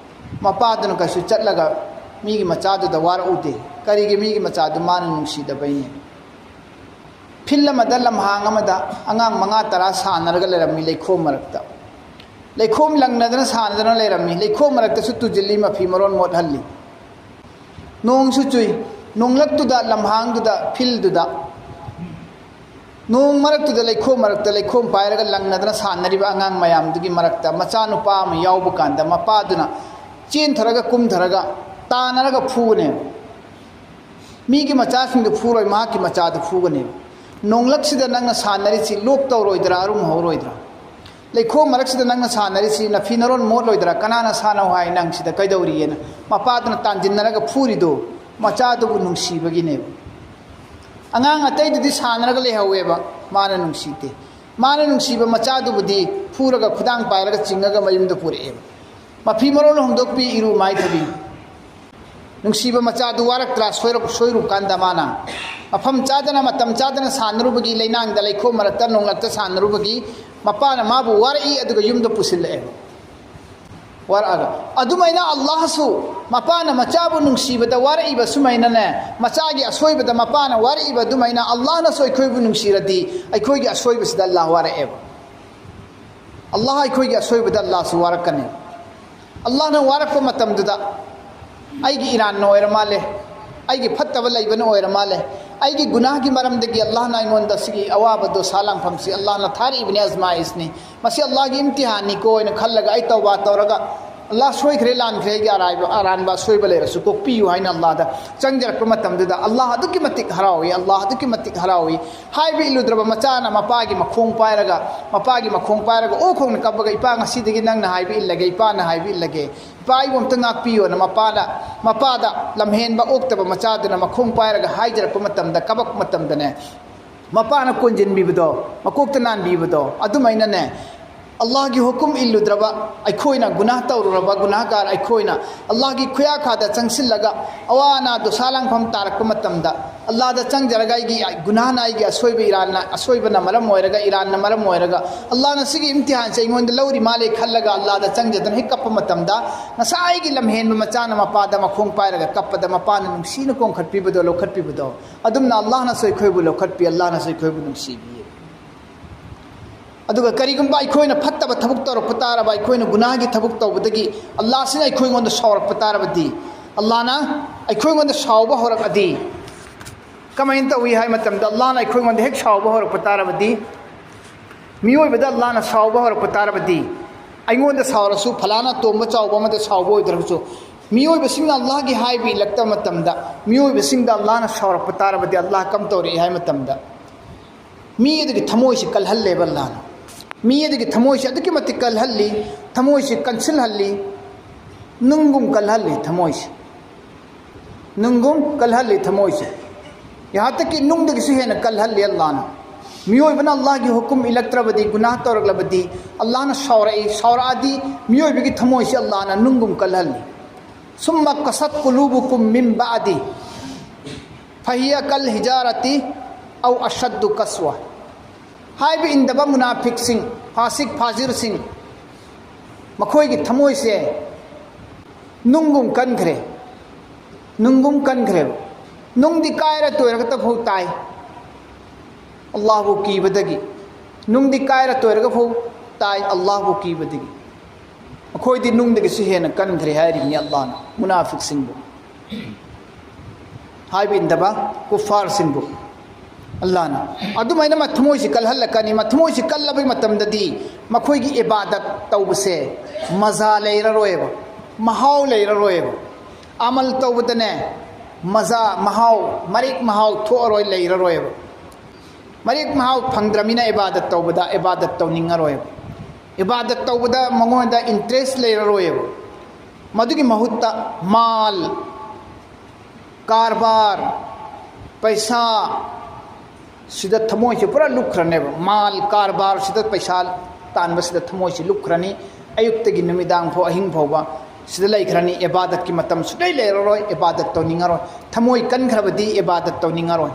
ꯃꯄꯥꯗꯨꯅ ꯀꯩꯁꯨ ꯆꯠꯂꯒ ꯃꯤꯒꯤ ꯃꯆꯥꯗꯨꯗ ꯋꯥꯔꯛꯎꯗꯦ꯫ ꯀꯔꯤꯒꯤ? ꯃꯤꯒꯤ ꯃꯆꯥꯗꯨ ꯃꯥꯅ ꯅꯨꯡꯁꯤꯗꯕꯩꯅꯦ꯫ ꯐꯤꯜ ꯑꯃꯗ, ꯂꯝꯍꯥꯡ ꯑꯃꯗ ꯑꯉꯥꯡ ꯃꯉꯥ ꯇꯔꯥ ꯁꯥꯟꯅꯔꯒ ꯂꯩꯔꯝꯃꯤ ꯂꯩꯈꯣꯝ ꯃꯔꯛꯇ꯫ ꯂꯩꯈꯣꯝ ꯂꯪꯅꯗꯅ ꯁꯥꯟꯅꯗꯅ ꯂꯩꯔꯝꯃꯤ꯫ ꯂꯩꯈꯣꯝ ꯃꯔꯛꯇꯁꯨ ꯇꯨꯖꯤꯜꯂꯤ, ꯃꯐꯤ ꯃꯔꯣꯟ ꯃꯣꯠꯍꯜꯂꯤ꯫ ꯅꯣꯡꯁꯨ ꯆꯨꯏ꯫ ꯅꯣꯡꯂꯛꯇꯨꯗ, ꯂꯝꯍꯥꯡꯗꯨꯗ, ꯐꯤꯜꯗꯨꯗ, ꯅꯣꯡ ꯃꯔꯛꯇꯨꯗ ꯂꯩꯈꯣꯝ ꯃꯔꯛꯇ ꯂꯩꯈꯣꯝ ꯄꯥꯏꯔꯒ ꯂꯪꯅꯗꯅ ꯁꯥꯟꯅꯔꯤꯕ ꯑꯉꯥꯡ ꯃꯌꯥꯝꯗꯨꯒꯤ ꯃꯔꯛꯇ ꯃꯆꯥꯅꯨꯄꯥ ꯑꯃ ꯌꯥꯎꯕ ꯀꯥꯟꯗ ꯃꯄꯥꯗꯨꯅ ꯆꯦꯟꯊꯔꯒ ꯀꯨꯝꯊꯔꯒ ꯇꯥꯟꯅꯔꯒ ꯐꯨꯒꯅꯦꯕ꯫ ꯃꯤꯒꯤ ꯃꯆꯥꯁꯤꯡꯗꯨ ꯐꯨꯔꯣꯏ, ꯃꯍꯥꯛꯀꯤ ꯃꯆꯥꯗꯨ ꯐꯨꯒꯅꯦꯕ꯫ ꯅꯣꯡꯂꯛꯁꯤꯗ ꯅꯪꯅ ꯁꯥꯟꯅꯔꯤꯁꯤ ꯂꯣꯛ ꯇꯧꯔꯣꯏꯗ꯭ꯔꯥ, ꯑꯔꯨꯝ ꯍꯧꯔꯣꯏꯗ꯭ꯔꯥ? ꯂꯩꯈꯣꯝ ꯃꯔꯛꯁꯤꯗ ꯅꯪꯅ ꯁꯥꯟꯅꯔꯤꯁꯤ ꯅꯐꯤ ꯅꯔꯣꯟ ꯃꯣꯠꯂꯣꯏꯗ꯭ꯔꯥ? ꯀꯅꯥꯅ ꯁꯥꯟꯅꯧ ꯍꯥꯏ ꯅꯪ ꯁꯤꯗ ꯀꯩꯗꯧꯔꯤꯒꯦꯅ ꯃꯄꯥꯗꯨꯅ ꯇꯥꯟꯁꯤꯟꯅꯔꯒ ꯐꯨꯔꯤꯗꯣ ꯃꯆꯥꯗꯨꯕꯨ ꯅꯨꯡꯁꯤꯕꯒꯤꯅꯦꯕ꯫ ꯑꯉꯥꯡ ꯑꯇꯩꯗꯨꯗꯤ ꯁꯥꯟꯅꯔꯒ ꯂꯩꯍꯧꯋꯦꯕ, ꯃꯥꯅ ꯅꯨꯡꯁꯤꯗꯦ꯫ ꯃꯥꯅ ꯅꯨꯡꯁꯤꯕ ꯃꯆꯥꯗꯨꯕꯨꯗꯤ ꯐꯨꯔꯒ ꯈꯨꯗꯥꯡ ꯄꯥꯏꯔꯒ ꯆꯤꯡꯉꯒ ꯃꯌꯨꯝꯗ ꯄꯨꯔꯛꯑꯦꯕ꯫ ꯃꯐꯤ ꯃꯔꯣꯟ ꯍꯣꯡꯗꯣꯛꯄꯤ, ꯏꯔꯨ ꯃꯥꯏꯊꯕꯤ꯫ ꯅꯨꯡꯁꯤꯕ ꯃꯆꯥꯗꯨ ꯋꯥꯔꯛꯇ꯭ꯔꯥ? ꯁꯣꯏꯔꯛ-, ꯁꯣꯏꯔꯨꯀꯥꯟꯗ ꯃꯥꯅ ꯃꯐꯝ ꯆꯥꯗꯅ, ꯃꯇꯝ ꯆꯥꯗꯅ ꯁꯥꯟꯅꯔꯨꯕꯒꯤ, ꯂꯩꯅꯥꯡꯗ, ꯂꯩꯈꯣꯝ ꯃꯔꯛꯇ, ꯅꯣꯡꯂꯛꯇ ꯁꯥꯟꯅꯔꯨꯕꯒꯤ ꯃꯄꯥꯅ ꯃꯥꯕꯨ ꯋꯥꯔꯛꯏ, ꯑꯗꯨꯒ ꯌꯨꯝꯗ ꯄꯨꯁꯤꯜꯂꯛꯑꯦꯕ꯫ ꯋꯥꯔꯛꯑꯒ꯫ ꯑꯗꯨꯃꯥꯏꯅ ꯑꯜꯂꯥꯍꯁꯨ ꯃꯄꯥꯅ ꯃꯆꯥꯕꯨ ꯅꯨꯡꯁꯤꯕꯗ ꯋꯥꯔꯛꯏꯕ ꯁꯨꯃꯥꯏꯅꯅꯦ, ꯃꯆꯥꯒꯤ ꯑꯁꯣꯏꯕꯗ ꯃꯄꯥꯅ ꯋꯥꯔꯛꯏꯕ ꯑꯗꯨꯃꯥꯏꯅ ꯑꯜꯂꯥꯍꯅꯁꯨ ꯑꯩꯈꯣꯏꯕꯨ ꯅꯨꯡꯁꯤꯔꯗꯤ ꯑꯩꯈꯣꯏꯒꯤ ꯑꯁꯣꯏꯕꯁꯤꯗ ꯑꯜꯂꯥꯍ ꯋꯥꯔꯛꯑꯦꯕ꯫ ꯑꯜꯂꯥꯍ ꯑꯩꯈꯣꯏꯒꯤ ꯑꯁꯣꯏꯕꯗ ꯑꯜꯂꯥꯍꯁꯨ ꯋꯥꯔꯛꯀꯅꯤ꯫ ꯑꯜꯂꯥꯍꯅ ꯋꯥꯔꯛꯄ ꯃꯇꯝꯗꯨꯗ ꯑꯩꯒꯤ ꯏꯔꯥꯟꯅ ꯑꯣꯏꯔ ꯃꯥꯜꯂꯦ, ꯑꯩꯒꯤ ꯐꯠꯇꯕ ꯂꯩꯕꯅ ꯑꯣꯏꯔ ꯃꯥꯜꯂꯦ, ꯑꯩꯒꯤ ꯒꯨꯅꯥꯍꯒꯤ ꯃꯔꯝꯗꯒꯤ ꯑꯜꯂꯥꯍꯅ ꯑꯩꯉꯣꯟꯗ ꯁꯤꯒꯤ ꯑꯋꯥꯕ ꯗꯣꯁꯥ ꯂꯥꯡꯐꯝꯁꯤ ꯑꯜꯂꯥꯍꯅ ꯊꯥꯔꯛꯏꯕꯅꯤ, ꯑꯖꯃꯥꯏꯁꯅꯤ, ꯃꯁꯤ ꯑꯜꯂꯥꯍꯒꯤ ꯏꯝꯇꯤꯍꯥꯟꯅꯤꯀꯣ ꯍꯥꯏꯅ ꯈꯜꯂꯒ ꯑꯩ ꯇꯧꯕꯥ ꯇꯧꯔꯒ ꯑꯜꯂꯥꯍ ꯁꯣꯏꯈ꯭ꯔꯦ, ꯂꯥꯟꯈ꯭ꯔꯦ, ꯑꯩꯒꯤ ꯑꯔꯥꯏꯕ, ꯑꯔꯥꯟꯕ ꯑꯁꯣꯏꯕ ꯂꯩꯔꯁꯨ ꯀꯣꯛꯄꯤꯌꯨ ꯍꯥꯏꯅ ꯑꯜꯂꯥꯍꯗ ꯆꯪꯖꯔꯛꯄ ꯃꯇꯝꯗꯨꯗ ꯑꯜꯂꯥꯍ ꯑꯗꯨꯛꯀꯤ ꯃꯇꯤꯛ ꯍꯔꯥꯎꯏ, ꯑꯜꯂꯥꯍ ꯑꯗꯨꯛꯀꯤ ꯃꯇꯤꯛ ꯍꯔꯥꯎꯏ꯫ ꯍꯥꯏꯕ ꯏꯜꯂꯨꯗ꯭ꯔꯕ ꯃꯆꯥꯅ ꯃꯄꯥꯒꯤ ꯃꯈꯣꯡ ꯄꯥꯏꯔꯒ, ꯃꯄꯥꯒꯤ ꯃꯈꯣꯡ ꯄꯥꯏꯔꯒ ꯑꯣ ꯈꯣꯡꯅ ꯀꯞꯄꯒ, "ꯏꯄꯥ, ꯉꯁꯤꯗꯒꯤ ꯅꯪꯅ ꯍꯥꯏꯕ ꯏꯜꯂꯒꯦ, ꯏꯄꯥꯅ ꯍꯥꯏꯕ ꯏꯜꯂꯒꯦ, ꯏꯄꯥ, ꯑꯩꯕꯨ ꯑꯝꯇ ꯉꯥꯛꯄꯤꯌꯣꯅ" ꯃꯄꯥꯗ, ꯃꯄꯥꯗ ꯂꯝꯍꯦꯟꯕ ꯑꯣꯛꯇꯕ ꯃꯆꯥꯗꯨꯅ ꯃꯈꯣꯡ ꯄꯥꯏꯔꯒ ꯍꯥꯏꯖꯔꯛꯄ ꯃꯇꯝꯗ, ꯀꯕꯛ ꯃꯇꯝꯗꯅꯦ, ꯃꯄꯥꯅ ꯀꯣꯟꯖꯤꯟꯕꯤꯕꯗꯣ, ꯃꯀꯣꯛꯇ ꯅꯥꯟꯕꯤꯕꯗꯣ, ꯑꯗꯨꯃꯥꯏꯅꯅꯦ, ꯑꯜꯂꯥꯍꯒꯤ ꯍꯨꯀꯨꯝ ꯏꯜꯂꯨꯗ꯭ꯔꯕ ꯑꯩꯈꯣꯏꯅ, ꯒꯨꯅꯥꯍ ꯇꯧꯔꯨꯔꯕ ꯒꯨꯅꯥꯍꯒꯥꯔ ꯑꯩꯈꯣꯏꯅ ꯑꯜꯂꯥꯍꯒꯤ ꯈꯨꯌꯥꯈꯥꯗ ꯆꯪꯁꯤꯜꯂꯒ ꯑꯋꯥ ꯑꯅꯥ ꯗꯣꯁꯥ ꯂꯥꯡꯐꯝ ꯇꯥꯔꯛꯄ ꯃꯇꯝꯗ, ꯑꯜꯂꯥꯍꯗ ꯆꯪꯖꯔꯒ ꯑꯩꯒꯤ ꯒꯨꯅꯥꯍꯅ, ꯑꯩꯒꯤ ꯑꯁꯣꯏꯕ ꯏꯔꯥꯟꯅ, ꯑꯁꯣꯏꯕꯅ ꯃꯔꯝ ꯑꯣꯏꯔꯒ, ꯏꯔꯥꯟꯅ ꯃꯔꯝ ꯑꯣꯏꯔꯒ ꯑꯜꯂꯥꯍꯅ ꯁꯤꯒꯤ ꯏꯝꯇꯤꯍꯥꯟꯁꯦ ꯑꯩꯉꯣꯟꯗ ꯂꯧꯔꯤ ꯃꯥꯜꯂꯦ ꯈꯜꯂꯒ ꯑꯜꯂꯥꯍꯗ ꯆꯪꯖꯗꯅ ꯍꯦꯛ ꯀꯞꯄ ꯃꯇꯝꯗ, ꯉꯁꯥꯏꯒꯤ ꯂꯝꯍꯦꯟꯕ ꯃꯆꯥꯅ ꯃꯄꯥꯗ ꯃꯈꯣꯡ ꯄꯥꯏꯔꯒ ꯀꯞꯄꯗ ꯃꯄꯥꯅ ꯅꯨꯡꯁꯤꯅ ꯀꯣꯟꯈꯠꯄꯤꯕꯗꯣ, ꯂꯧꯈꯠꯄꯤꯕꯗꯣ, ꯑꯗꯨꯝꯅ ꯑꯜꯂꯥꯍꯅꯁꯨ ꯑꯩꯈꯣꯏꯕꯨ ꯂꯧꯈꯠꯄꯤ, ꯑꯜꯂꯥꯍꯅꯁꯨ ꯑꯩꯈꯣꯏꯕꯨ ꯅꯨꯡꯁꯤꯕꯤ꯫ ꯑꯗꯨꯒ ꯀꯔꯤꯒꯨꯝꯕ ꯑꯩꯈꯣꯏꯅ ꯐꯠꯇꯕ ꯊꯕꯛ ꯇꯧꯔꯛꯄ ꯇꯥꯔꯕ, ꯑꯩꯈꯣꯏꯅ ꯒꯨꯅꯥꯍꯒꯤ ꯊꯕꯛ ꯇꯧꯕꯗꯒꯤ ꯑꯜꯂꯥꯍꯁꯤꯅ ꯑꯩꯈꯣꯏꯉꯣꯟꯗ ꯁꯥꯎꯔꯛꯄ ꯇꯥꯔꯕꯗꯤ, ꯑꯜꯂꯥꯍꯅ ꯑꯩꯈꯣꯏꯉꯣꯟꯗ ꯁꯥꯎꯕ ꯍꯧꯔꯛꯑꯗꯤ, ꯀꯃꯥꯏꯅ ꯇꯧꯏ ꯍꯥꯏ ꯃꯇꯝꯗ, ꯑꯜꯂꯥꯍꯅ ꯑꯩꯈꯣꯏꯉꯣꯟꯗ ꯍꯦꯛ ꯁꯥꯎꯕ ꯍꯧꯔꯛꯄ ꯇꯥꯔꯕꯗꯤ, ꯃꯤꯑꯣꯏꯕꯗ ꯑꯜꯂꯥꯍꯅ ꯁꯥꯎꯕ ꯍꯧꯔꯛꯄ ꯇꯥꯔꯕꯗꯤ, ꯑꯩꯉꯣꯟꯗ ꯁꯥꯎꯔꯁꯨ, ꯐꯂꯥꯅ ꯇꯣꯝꯕ ꯆꯥꯎꯕ ꯑꯃꯗ ꯁꯥꯎꯕ ꯑꯣꯏꯗ꯭ꯔꯒꯁꯨ, ꯃꯤꯑꯣꯏꯕꯁꯤꯡꯅ ꯑꯜꯂꯥꯍꯒꯤ ꯍꯥꯏꯕ ꯏꯜꯂꯛꯇꯕ ꯃꯇꯝꯗ, ꯃꯤꯑꯣꯏꯕꯁꯤꯡꯗ ꯑꯜꯂꯥꯍꯅ ꯁꯥꯎꯔꯛꯄ ꯇꯥꯔꯕꯗꯤ, ꯑꯜꯂꯥꯍ ꯀꯝ ꯇꯧꯔꯛꯏ ꯍꯥꯏ ꯃꯇꯝꯗ, ꯃꯤ ꯑꯗꯨꯒꯤ ꯊꯃꯣꯏꯁꯤ ꯀꯜꯍꯜꯂꯦꯕ ꯑꯜꯂꯥꯍꯅ꯫ ꯃꯤ ꯑꯗꯨꯒꯤ ꯊꯃꯣꯏꯁꯤ ꯑꯗꯨꯛꯀꯤ ꯃꯇꯤꯛ ꯀꯜꯍꯜꯂꯤ, ꯊꯃꯣꯏꯁꯤ ꯀꯟꯁꯤꯜꯍꯜꯂꯤ, ꯅꯨꯡꯒꯨꯝ ꯀꯜꯍꯜꯂꯤ ꯊꯃꯣꯏꯁꯤ, ꯅꯨꯡꯒꯨꯝ ꯀꯜꯍꯜꯂꯤ ꯊꯃꯣꯏꯁꯤ꯫ ꯌꯥꯍꯥꯇꯛꯀꯤ ꯅꯨꯡꯗꯒꯤꯁꯨ ꯍꯦꯟꯅ ꯀꯜꯍꯜꯂꯤ ꯑꯜꯂꯥꯍꯅ꯫ ꯃꯤꯑꯣꯏꯕꯅ ꯑꯜꯂꯥꯍꯒꯤ ꯍꯨꯀꯨꯝ ꯏꯜꯂꯛꯇ꯭ꯔꯕꯗꯤ, ꯒꯨꯅꯥꯍ ꯇꯧꯔꯛꯂꯕꯗꯤ, ꯑꯜꯂꯥꯍꯅ ꯁꯥꯎꯔꯛꯏ, ꯁꯥꯎꯔꯛꯑꯗꯤ ꯃꯤꯑꯣꯏꯕꯒꯤ ꯊꯃꯣꯏꯁꯤ ꯑꯜꯂꯥꯍꯅ ꯅꯨꯡꯒꯨꯝ ꯀꯜꯍꯜꯂꯤ꯫ ثم قست قلوبكم من بعده فهي كالحجارة أو أشد قسوة. ꯍꯥꯏꯕ ꯏꯟꯗꯕ ꯃꯨꯅꯥꯐꯤꯛꯁꯤꯡ, ꯐꯥꯁꯤꯛ ꯐꯥꯖꯤꯔꯁꯤꯡ, ꯃꯈꯣꯏꯒꯤ ꯊꯃꯣꯏꯁꯦ ꯅꯨꯡꯒꯨꯝ ꯀꯟꯈ꯭ꯔꯦ, ꯅꯨꯡꯒꯨꯝ ꯀꯟꯈ꯭ꯔꯦꯕ꯫ ꯅꯨꯡꯗꯤ ꯀꯥꯏꯔ ꯇꯣꯏꯔꯒꯇ ꯐꯥꯎ ꯇꯥꯏ ꯑꯜꯂꯥꯍꯕꯨ ꯀꯤꯕꯗꯒꯤ, ꯅꯨꯡꯗꯤ ꯀꯥꯏꯔ ꯇꯣꯏꯔꯒ ꯐꯥꯎ ꯇꯥꯏ ꯑꯜꯂꯥꯍꯕꯨ ꯀꯤꯕꯗꯒꯤ꯫ ꯑꯩꯈꯣꯏꯗꯤ ꯅꯨꯡꯗꯒꯤꯁꯨ ꯍꯦꯟꯅ ꯀꯟꯈ꯭ꯔꯦ ꯍꯥꯏꯔꯤꯕꯅꯤ ꯑꯜꯂꯥꯍꯅ ꯃꯨꯅꯥꯐꯤꯛꯁꯤꯡꯕꯨ, ꯍꯥꯏꯕ ꯏꯟꯗꯕ ꯀꯨꯐꯥꯔꯁꯤꯡꯕꯨ꯫ ꯑꯜꯂꯥꯍꯅ ꯑꯗꯨꯃꯥꯏꯅ ꯃꯊꯃꯣꯏꯁꯤ ꯀꯜꯍꯜꯂꯛꯀꯅꯤ꯫ ꯃꯊꯃꯣꯏꯁꯤ ꯀꯜꯂꯕꯒꯤ ꯃꯇꯝꯗꯗꯤ ꯃꯈꯣꯏꯒꯤ ꯏꯕꯥꯗꯠ ꯇꯧꯕꯁꯦ ꯃꯖꯥ ꯂꯩꯔꯔꯣꯏꯕ, ꯃꯍꯥꯎ ꯂꯩꯔꯔꯣꯏꯕ꯫ ꯑꯃꯜ ꯇꯧꯕꯗꯅꯦ ꯃꯖꯥ, ꯃꯍꯥꯎ, ꯃꯔꯦꯛ ꯃꯍꯥꯎ ꯊꯣꯛꯑꯔꯣꯏ, ꯂꯩꯔꯔꯣꯏꯕ꯫ ꯃꯔꯦꯛ ꯃꯍꯥꯎ ꯐꯪꯗ꯭ꯔꯃꯤꯅ ꯏꯕꯥꯗꯠ ꯇꯧꯕꯗ ꯏꯕꯥꯗꯠ ꯇꯧꯅꯤꯡꯉꯔꯣꯏꯕ꯫ ꯏꯕꯥꯗꯠ ꯇꯧꯕꯗ ꯃꯉꯣꯟꯗ ꯏꯟꯇꯔꯦꯁ ꯂꯩꯔꯔꯣꯏꯕ꯫ ꯃꯗꯨꯒꯤ ꯃꯍꯨꯠꯇ ꯃꯥꯜ, ꯀꯔꯕꯥꯔ, ꯄꯩꯁꯥ ꯁꯤꯗ ꯊꯃꯣꯏꯁꯦ ꯄꯨꯔꯥ ꯂꯨꯞꯈ꯭ꯔꯅꯦꯕ꯫ ꯃꯥꯜ ꯀꯔꯕꯥꯔꯁꯤꯗ ꯄꯩꯁꯥ ꯇꯥꯟꯕꯁꯤꯗ ꯊꯃꯣꯏꯁꯤ ꯂꯨꯞꯈ꯭ꯔꯅꯤ꯫ ꯑꯌꯨꯛꯇꯒꯤ ꯅꯨꯃꯤꯗꯥꯡ ꯐꯥꯎ, ꯑꯍꯤꯡ ꯐꯥꯎꯕ ꯁꯤꯗ ꯂꯩꯈ꯭ꯔꯅꯤ꯫ ꯏꯕꯥꯗꯠꯀꯤ ꯃꯇꯝ ꯁꯨꯡꯂꯩ ꯂꯩꯔꯔꯣꯏ, ꯏꯕꯥꯗꯠ ꯇꯧꯅꯤꯡꯉꯔꯣꯏ꯫ ꯊꯃꯣꯏ ꯀꯟꯈ꯭ꯔꯕꯗꯤ ꯏꯕꯥꯗꯠ ꯇꯧꯅꯤꯡꯉꯔꯣꯏ꯫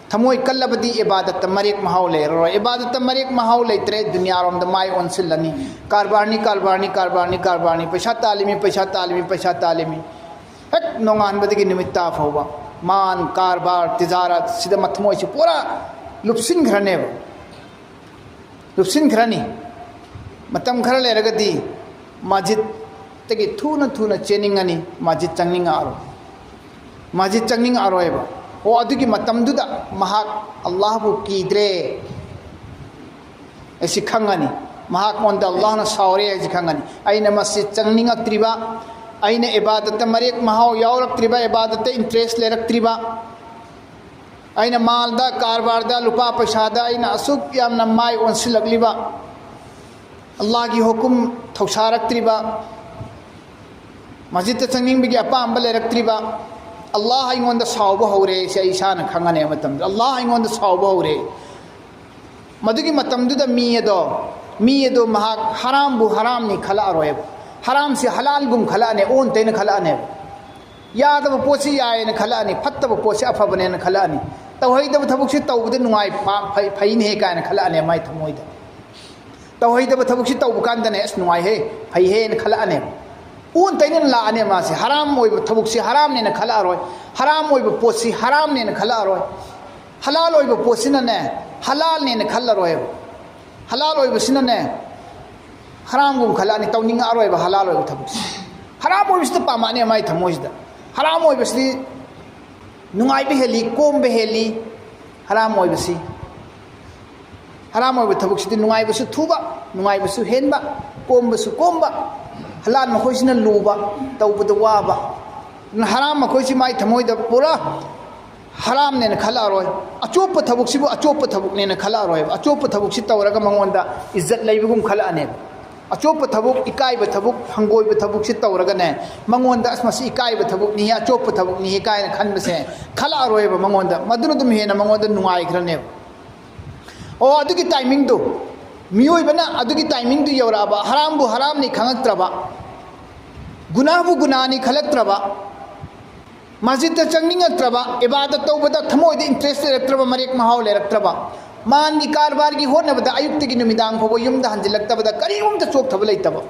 ꯊꯃꯣꯏ ꯀꯜꯂꯕꯗꯤ ꯏꯕꯥꯗꯠꯇ ꯃꯔꯦꯛ ꯃꯍꯥꯎ ꯂꯩꯔꯔꯣꯏ꯫ ꯏꯕꯥꯗꯠꯇ ꯃꯔꯦꯛ ꯃꯍꯥꯎ ꯂꯩꯇ꯭ꯔꯦ, ꯗꯨꯅꯤꯌꯥꯔꯣꯝꯗ ꯃꯥꯏ ꯑꯣꯟꯁꯤꯜꯂꯅꯤ꯫ ꯀꯔꯕꯥꯔꯅꯤ, ꯀꯔꯕꯥꯔꯅꯤ, ꯀꯔꯕꯥꯔꯅꯤ, ꯀꯔꯕꯥꯔꯅꯤ, ꯄꯩꯁꯥ ꯇꯥꯜꯂꯤꯃꯤ, ꯄꯩꯁꯥ ꯇꯥꯜꯂꯤꯃꯤ, ꯄꯩꯁꯥ ꯇꯥꯜꯂꯤꯃꯤ꯫ ꯍꯦꯛ ꯅꯣꯡꯉꯥꯟꯕꯗꯒꯤ ꯅꯨꯃꯤꯠ ꯇꯥ ꯐꯥꯎꯕ ꯃꯥꯟ, ꯀꯔꯕꯥꯔ, ꯇꯤꯖꯥꯔꯠ ꯁꯤꯗ ꯃꯊꯃꯣꯏꯁꯤ ꯄꯨꯔꯥ ꯂꯨꯞꯁꯤꯟꯈ꯭ꯔꯅꯦꯕ꯫ ꯂꯨꯞꯁꯤꯟꯈ꯭ꯔꯅꯤ꯫ ꯃꯇꯝ ꯈꯔ ꯂꯩꯔꯒꯗꯤ ꯃꯁꯖꯤꯗꯇꯒꯤ ꯊꯨꯅ ꯊꯨꯅ ꯆꯦꯟꯅꯤꯡꯉꯅꯤ, ꯃꯁꯖꯤꯗ ꯆꯪꯅꯤꯡꯉꯛꯑꯔꯣꯏ꯫ ꯃꯁꯖꯤꯗ ꯆꯪꯅꯤꯡꯉꯛꯑꯔꯣꯏꯕ꯫ ꯑꯣ, ꯑꯗꯨꯒꯤ ꯃꯇꯝꯗꯨꯗ ꯃꯍꯥꯛ ꯑꯜꯂꯥꯍꯕꯨ ꯀꯤꯗ꯭ꯔꯦ ꯍꯥꯏꯁꯤ ꯈꯪꯉꯅꯤ꯫ ꯃꯍꯥꯛꯉꯣꯟꯗ ꯑꯜꯂꯥꯍꯅ ꯁꯥꯎꯔꯦ ꯍꯥꯏꯁꯤ ꯈꯪꯉꯅꯤ꯫ ꯑꯩꯅ ꯃꯁꯖꯤꯗ ꯆꯪꯅꯤꯡꯉꯛꯇ꯭ꯔꯤꯕ, ꯑꯩꯅ ꯏꯕꯥꯗꯠꯇ ꯃꯔꯦꯛ ꯃꯍꯥꯎ ꯌꯥꯎꯔꯛꯇ꯭ꯔꯤꯕ, ꯏꯕꯥꯗꯠꯇ interest ꯂꯩꯔꯛꯇ꯭ꯔꯤꯕ, ꯑꯩꯅ ꯃꯥꯜꯗ, ꯀꯔꯕꯥꯔꯗ, ꯂꯨꯄꯥ ꯄꯩꯁꯥꯗ ꯑꯩꯅ ꯑꯁꯨꯛ ꯌꯥꯝꯅ ꯃꯥꯏ ꯑꯣꯟꯁꯤꯜꯂꯛꯂꯤꯕ, ꯑꯜꯂꯥꯍꯒꯤ ꯍꯨꯀꯨꯝ ꯊꯧꯁꯥꯔꯛꯇ꯭ꯔꯤꯕ, ꯃꯁꯖꯤꯗꯇ ꯆꯪꯅꯤꯡꯕꯒꯤ ꯑꯄꯥꯝꯕ ꯂꯩꯔꯛꯇ꯭ꯔꯤꯕ, ꯑꯜꯂꯥꯍ ꯑꯩꯉꯣꯟꯗ ꯁꯥꯎꯕ ꯍꯧꯔꯦ꯫ ꯁꯤ ꯑꯩ ꯏꯁꯥꯅ ꯈꯪꯉꯅꯤ꯫ ꯃꯇꯝꯗ ꯑꯜꯂꯥꯍ ꯑꯩꯉꯣꯟꯗ ꯁꯥꯎꯕ ꯍꯧꯔꯦ꯫ ꯃꯗꯨꯒꯤ ꯃꯇꯝꯗꯨꯗ ꯃꯤ ꯑꯗꯣ, ꯃꯤ ꯑꯗꯣ ꯃꯍꯥꯛ ꯍꯔꯥꯝꯕꯨ ꯍꯔꯥꯝꯅꯤ ꯈꯜꯂꯛꯑꯔꯣꯏꯕ꯫ ꯍꯔꯥꯝꯁꯤ ꯍꯂꯥꯜꯒꯨꯝ ꯈꯜꯂꯛꯑꯅꯤ, ꯑꯣꯟ ꯇꯩꯅ ꯈꯜꯂꯛꯑꯅꯦꯕ꯫ ꯌꯥꯗꯕ ꯄꯣꯠꯁꯤ ꯌꯥꯏꯌꯦꯅ ꯈꯜꯂꯛꯑꯅꯤ, ꯐꯠꯇꯕ ꯄꯣꯠꯁꯤ ꯑꯐꯕꯅꯦꯅ ꯈꯜꯂꯛꯑꯅꯤ, ꯇꯧꯍꯩꯗꯕ ꯊꯕꯛꯁꯤ ꯇꯧꯕꯗ ꯅꯨꯡꯉꯥꯏ, ꯄꯥ-, ꯐꯩ, ꯐꯩꯅꯦꯍꯦ ꯀꯥꯏꯅ ꯈꯜꯂꯛꯑꯅꯤ ꯃꯥꯏ ꯊꯃꯣꯏꯗ꯫ ꯇꯧꯍꯩꯗꯕ ꯊꯕꯛꯁꯤ ꯇꯧꯕ ꯀꯥꯟꯗꯅꯦ, "ꯑꯁ, ꯅꯨꯡꯉꯥꯏꯍꯦ, ꯐꯩꯍꯦꯅ" ꯈꯜꯂꯛꯑꯅꯦꯕ꯫ ꯑꯣꯟ ꯇꯩꯅꯅ ꯂꯥꯛꯑꯅꯦ ꯃꯥꯁꯦ꯫ ꯍꯔꯥꯝ ꯑꯣꯏꯕ ꯊꯕꯛꯁꯤ ꯍꯔꯥꯝꯅꯦꯅ ꯈꯜꯂꯛꯑꯔꯣꯏ, ꯍꯔꯥꯝ ꯑꯣꯏꯕ ꯄꯣꯠꯁꯤ ꯍꯔꯥꯝꯅꯦꯅ ꯈꯜꯂꯛꯑꯔꯣꯏ, ꯍꯂꯥꯜ ꯑꯣꯏꯕ ꯄꯣꯠꯁꯤꯅꯅꯦ ꯍꯂꯥꯜꯅꯦꯅ ꯈꯜꯂꯔꯣꯏꯕ꯫ ꯍꯂꯥꯜ ꯑꯣꯏꯕꯁꯤꯅꯅꯦ ꯍꯔꯥꯝꯒꯨꯝ ꯈꯜꯂꯛꯑꯅꯤ, ꯇꯧꯅꯤꯡꯉꯛꯑꯔꯣꯏꯕ ꯍꯂꯥꯜ ꯑꯣꯏꯕ ꯊꯕꯛꯁꯦ꯫ ꯍꯔꯥꯝ ꯑꯣꯏꯕꯁꯤꯗ ꯄꯥꯝꯃꯛꯑꯅꯤ ꯃꯥꯏ ꯊꯃꯣꯏꯁꯤꯗ꯫ ꯍꯔꯥꯝ ꯑꯣꯏꯕꯁꯤꯗꯤ ꯅꯨꯡꯉꯥꯏꯕ ꯍꯦꯜꯂꯤ, ꯀꯣꯝꯕ ꯍꯦꯜꯂꯤ꯫ ꯍꯔꯥꯝ ꯑꯣꯏꯕꯁꯤ, ꯍꯔꯥꯝ ꯑꯣꯏꯕ ꯊꯕꯛꯁꯤꯗꯤ ꯅꯨꯡꯉꯥꯏꯕꯁꯨ ꯊꯨꯕ, ꯅꯨꯡꯉꯥꯏꯕꯁꯨ ꯍꯦꯟꯕ, ꯀꯣꯝꯕꯁꯨ ꯀꯣꯝꯕ꯫ ꯍꯂꯥꯜ ꯃꯈꯣꯏꯁꯤꯅ ꯂꯨꯕ, ꯇꯧꯕꯗ ꯋꯥꯕ꯫ ꯑꯗꯨꯅ ꯍꯔꯥꯝ ꯃꯈꯣꯏꯁꯤ ꯃꯥꯏ ꯊꯃꯣꯏꯗ ꯄꯨꯔꯥ ꯍꯔꯥꯝꯅꯦꯅ ꯈꯜꯂꯛꯑꯔꯣꯏ꯫ ꯑꯆꯣꯞꯄ ꯊꯕꯛꯁꯤꯕꯨ ꯑꯆꯣꯞꯄ ꯊꯕꯛꯅꯦꯅ ꯈꯜꯂꯛꯑꯔꯣꯏꯕ꯫ ꯑꯆꯣꯞꯄ ꯊꯕꯛꯁꯤ ꯇꯧꯔꯒ ꯃꯉꯣꯟꯗ ꯏꯖꯠ ꯂꯩꯕꯒꯨꯝ ꯈꯜꯂꯛꯑꯅꯦꯕ꯫ ꯑꯆꯣꯞꯄ ꯊꯕꯛ, ꯏꯀꯥꯏꯕ ꯊꯕꯛ, ꯍꯪꯒꯣꯏꯕ ꯊꯕꯛꯁꯤ ꯇꯧꯔꯒꯅꯦ, ꯃꯉꯣꯟꯗ "ꯑꯁ, ꯃꯁꯤ ꯏꯀꯥꯏꯕ ꯊꯕꯛꯅꯤ, ꯑꯆꯣꯞꯄ ꯊꯕꯛꯅꯤ" ꯀꯥꯏꯅ ꯈꯟꯕꯁꯦ ꯈꯜꯂꯛꯑꯔꯣꯏꯕ ꯃꯉꯣꯟꯗ꯫ ꯃꯗꯨꯅ ꯑꯗꯨꯝ ꯍꯦꯟꯅ ꯃꯉꯣꯟꯗ ꯅꯨꯡꯉꯥꯏꯈ꯭ꯔꯅꯦꯕ꯫ ꯑꯣ, ꯑꯗꯨꯒꯤ timingꯗꯣ, ꯃꯤꯑꯣꯏꯕꯅ ꯑꯗꯨꯒꯤ ꯇꯥꯏꯃꯤꯡꯗꯨ ꯌꯧꯔꯛꯑꯕ, ꯍꯔꯥꯝꯕꯨ ꯍꯔꯥꯝꯅꯤ ꯈꯪꯉꯛꯇ꯭ꯔꯕ, ꯒꯨꯅꯥꯕꯨ ꯒꯨꯅꯥꯅꯤ ꯈꯜꯂꯛꯇ꯭ꯔꯕ, ꯃꯁꯖꯤꯠꯇ ꯆꯪꯅꯤꯡꯉꯛꯇ꯭ꯔꯕ, ꯏꯕꯥꯗꯠ ꯇꯧꯕꯗ ꯊꯃꯣꯏꯗ ꯏꯟꯇꯔꯦꯁ ꯂꯩꯔꯛꯇ꯭ꯔꯕ, ꯃꯔꯦꯛ ꯃꯍꯥꯎ ꯂꯩꯔꯛꯇ꯭ꯔꯕ, ꯃꯥꯟꯒꯤ ꯀꯔꯕꯥꯔꯒꯤ ꯍꯣꯠꯅꯕꯗ ꯑꯌꯨꯛꯇꯒꯤ ꯅꯨꯃꯤꯗꯥꯡ ꯐꯥꯎꯕ ꯌꯨꯝꯗ ꯍꯟꯖꯤꯜꯂꯛꯇꯕꯗ ꯀꯔꯤꯒꯨꯝꯕ ꯆꯣꯛꯊꯕ ꯂꯩꯇꯕ,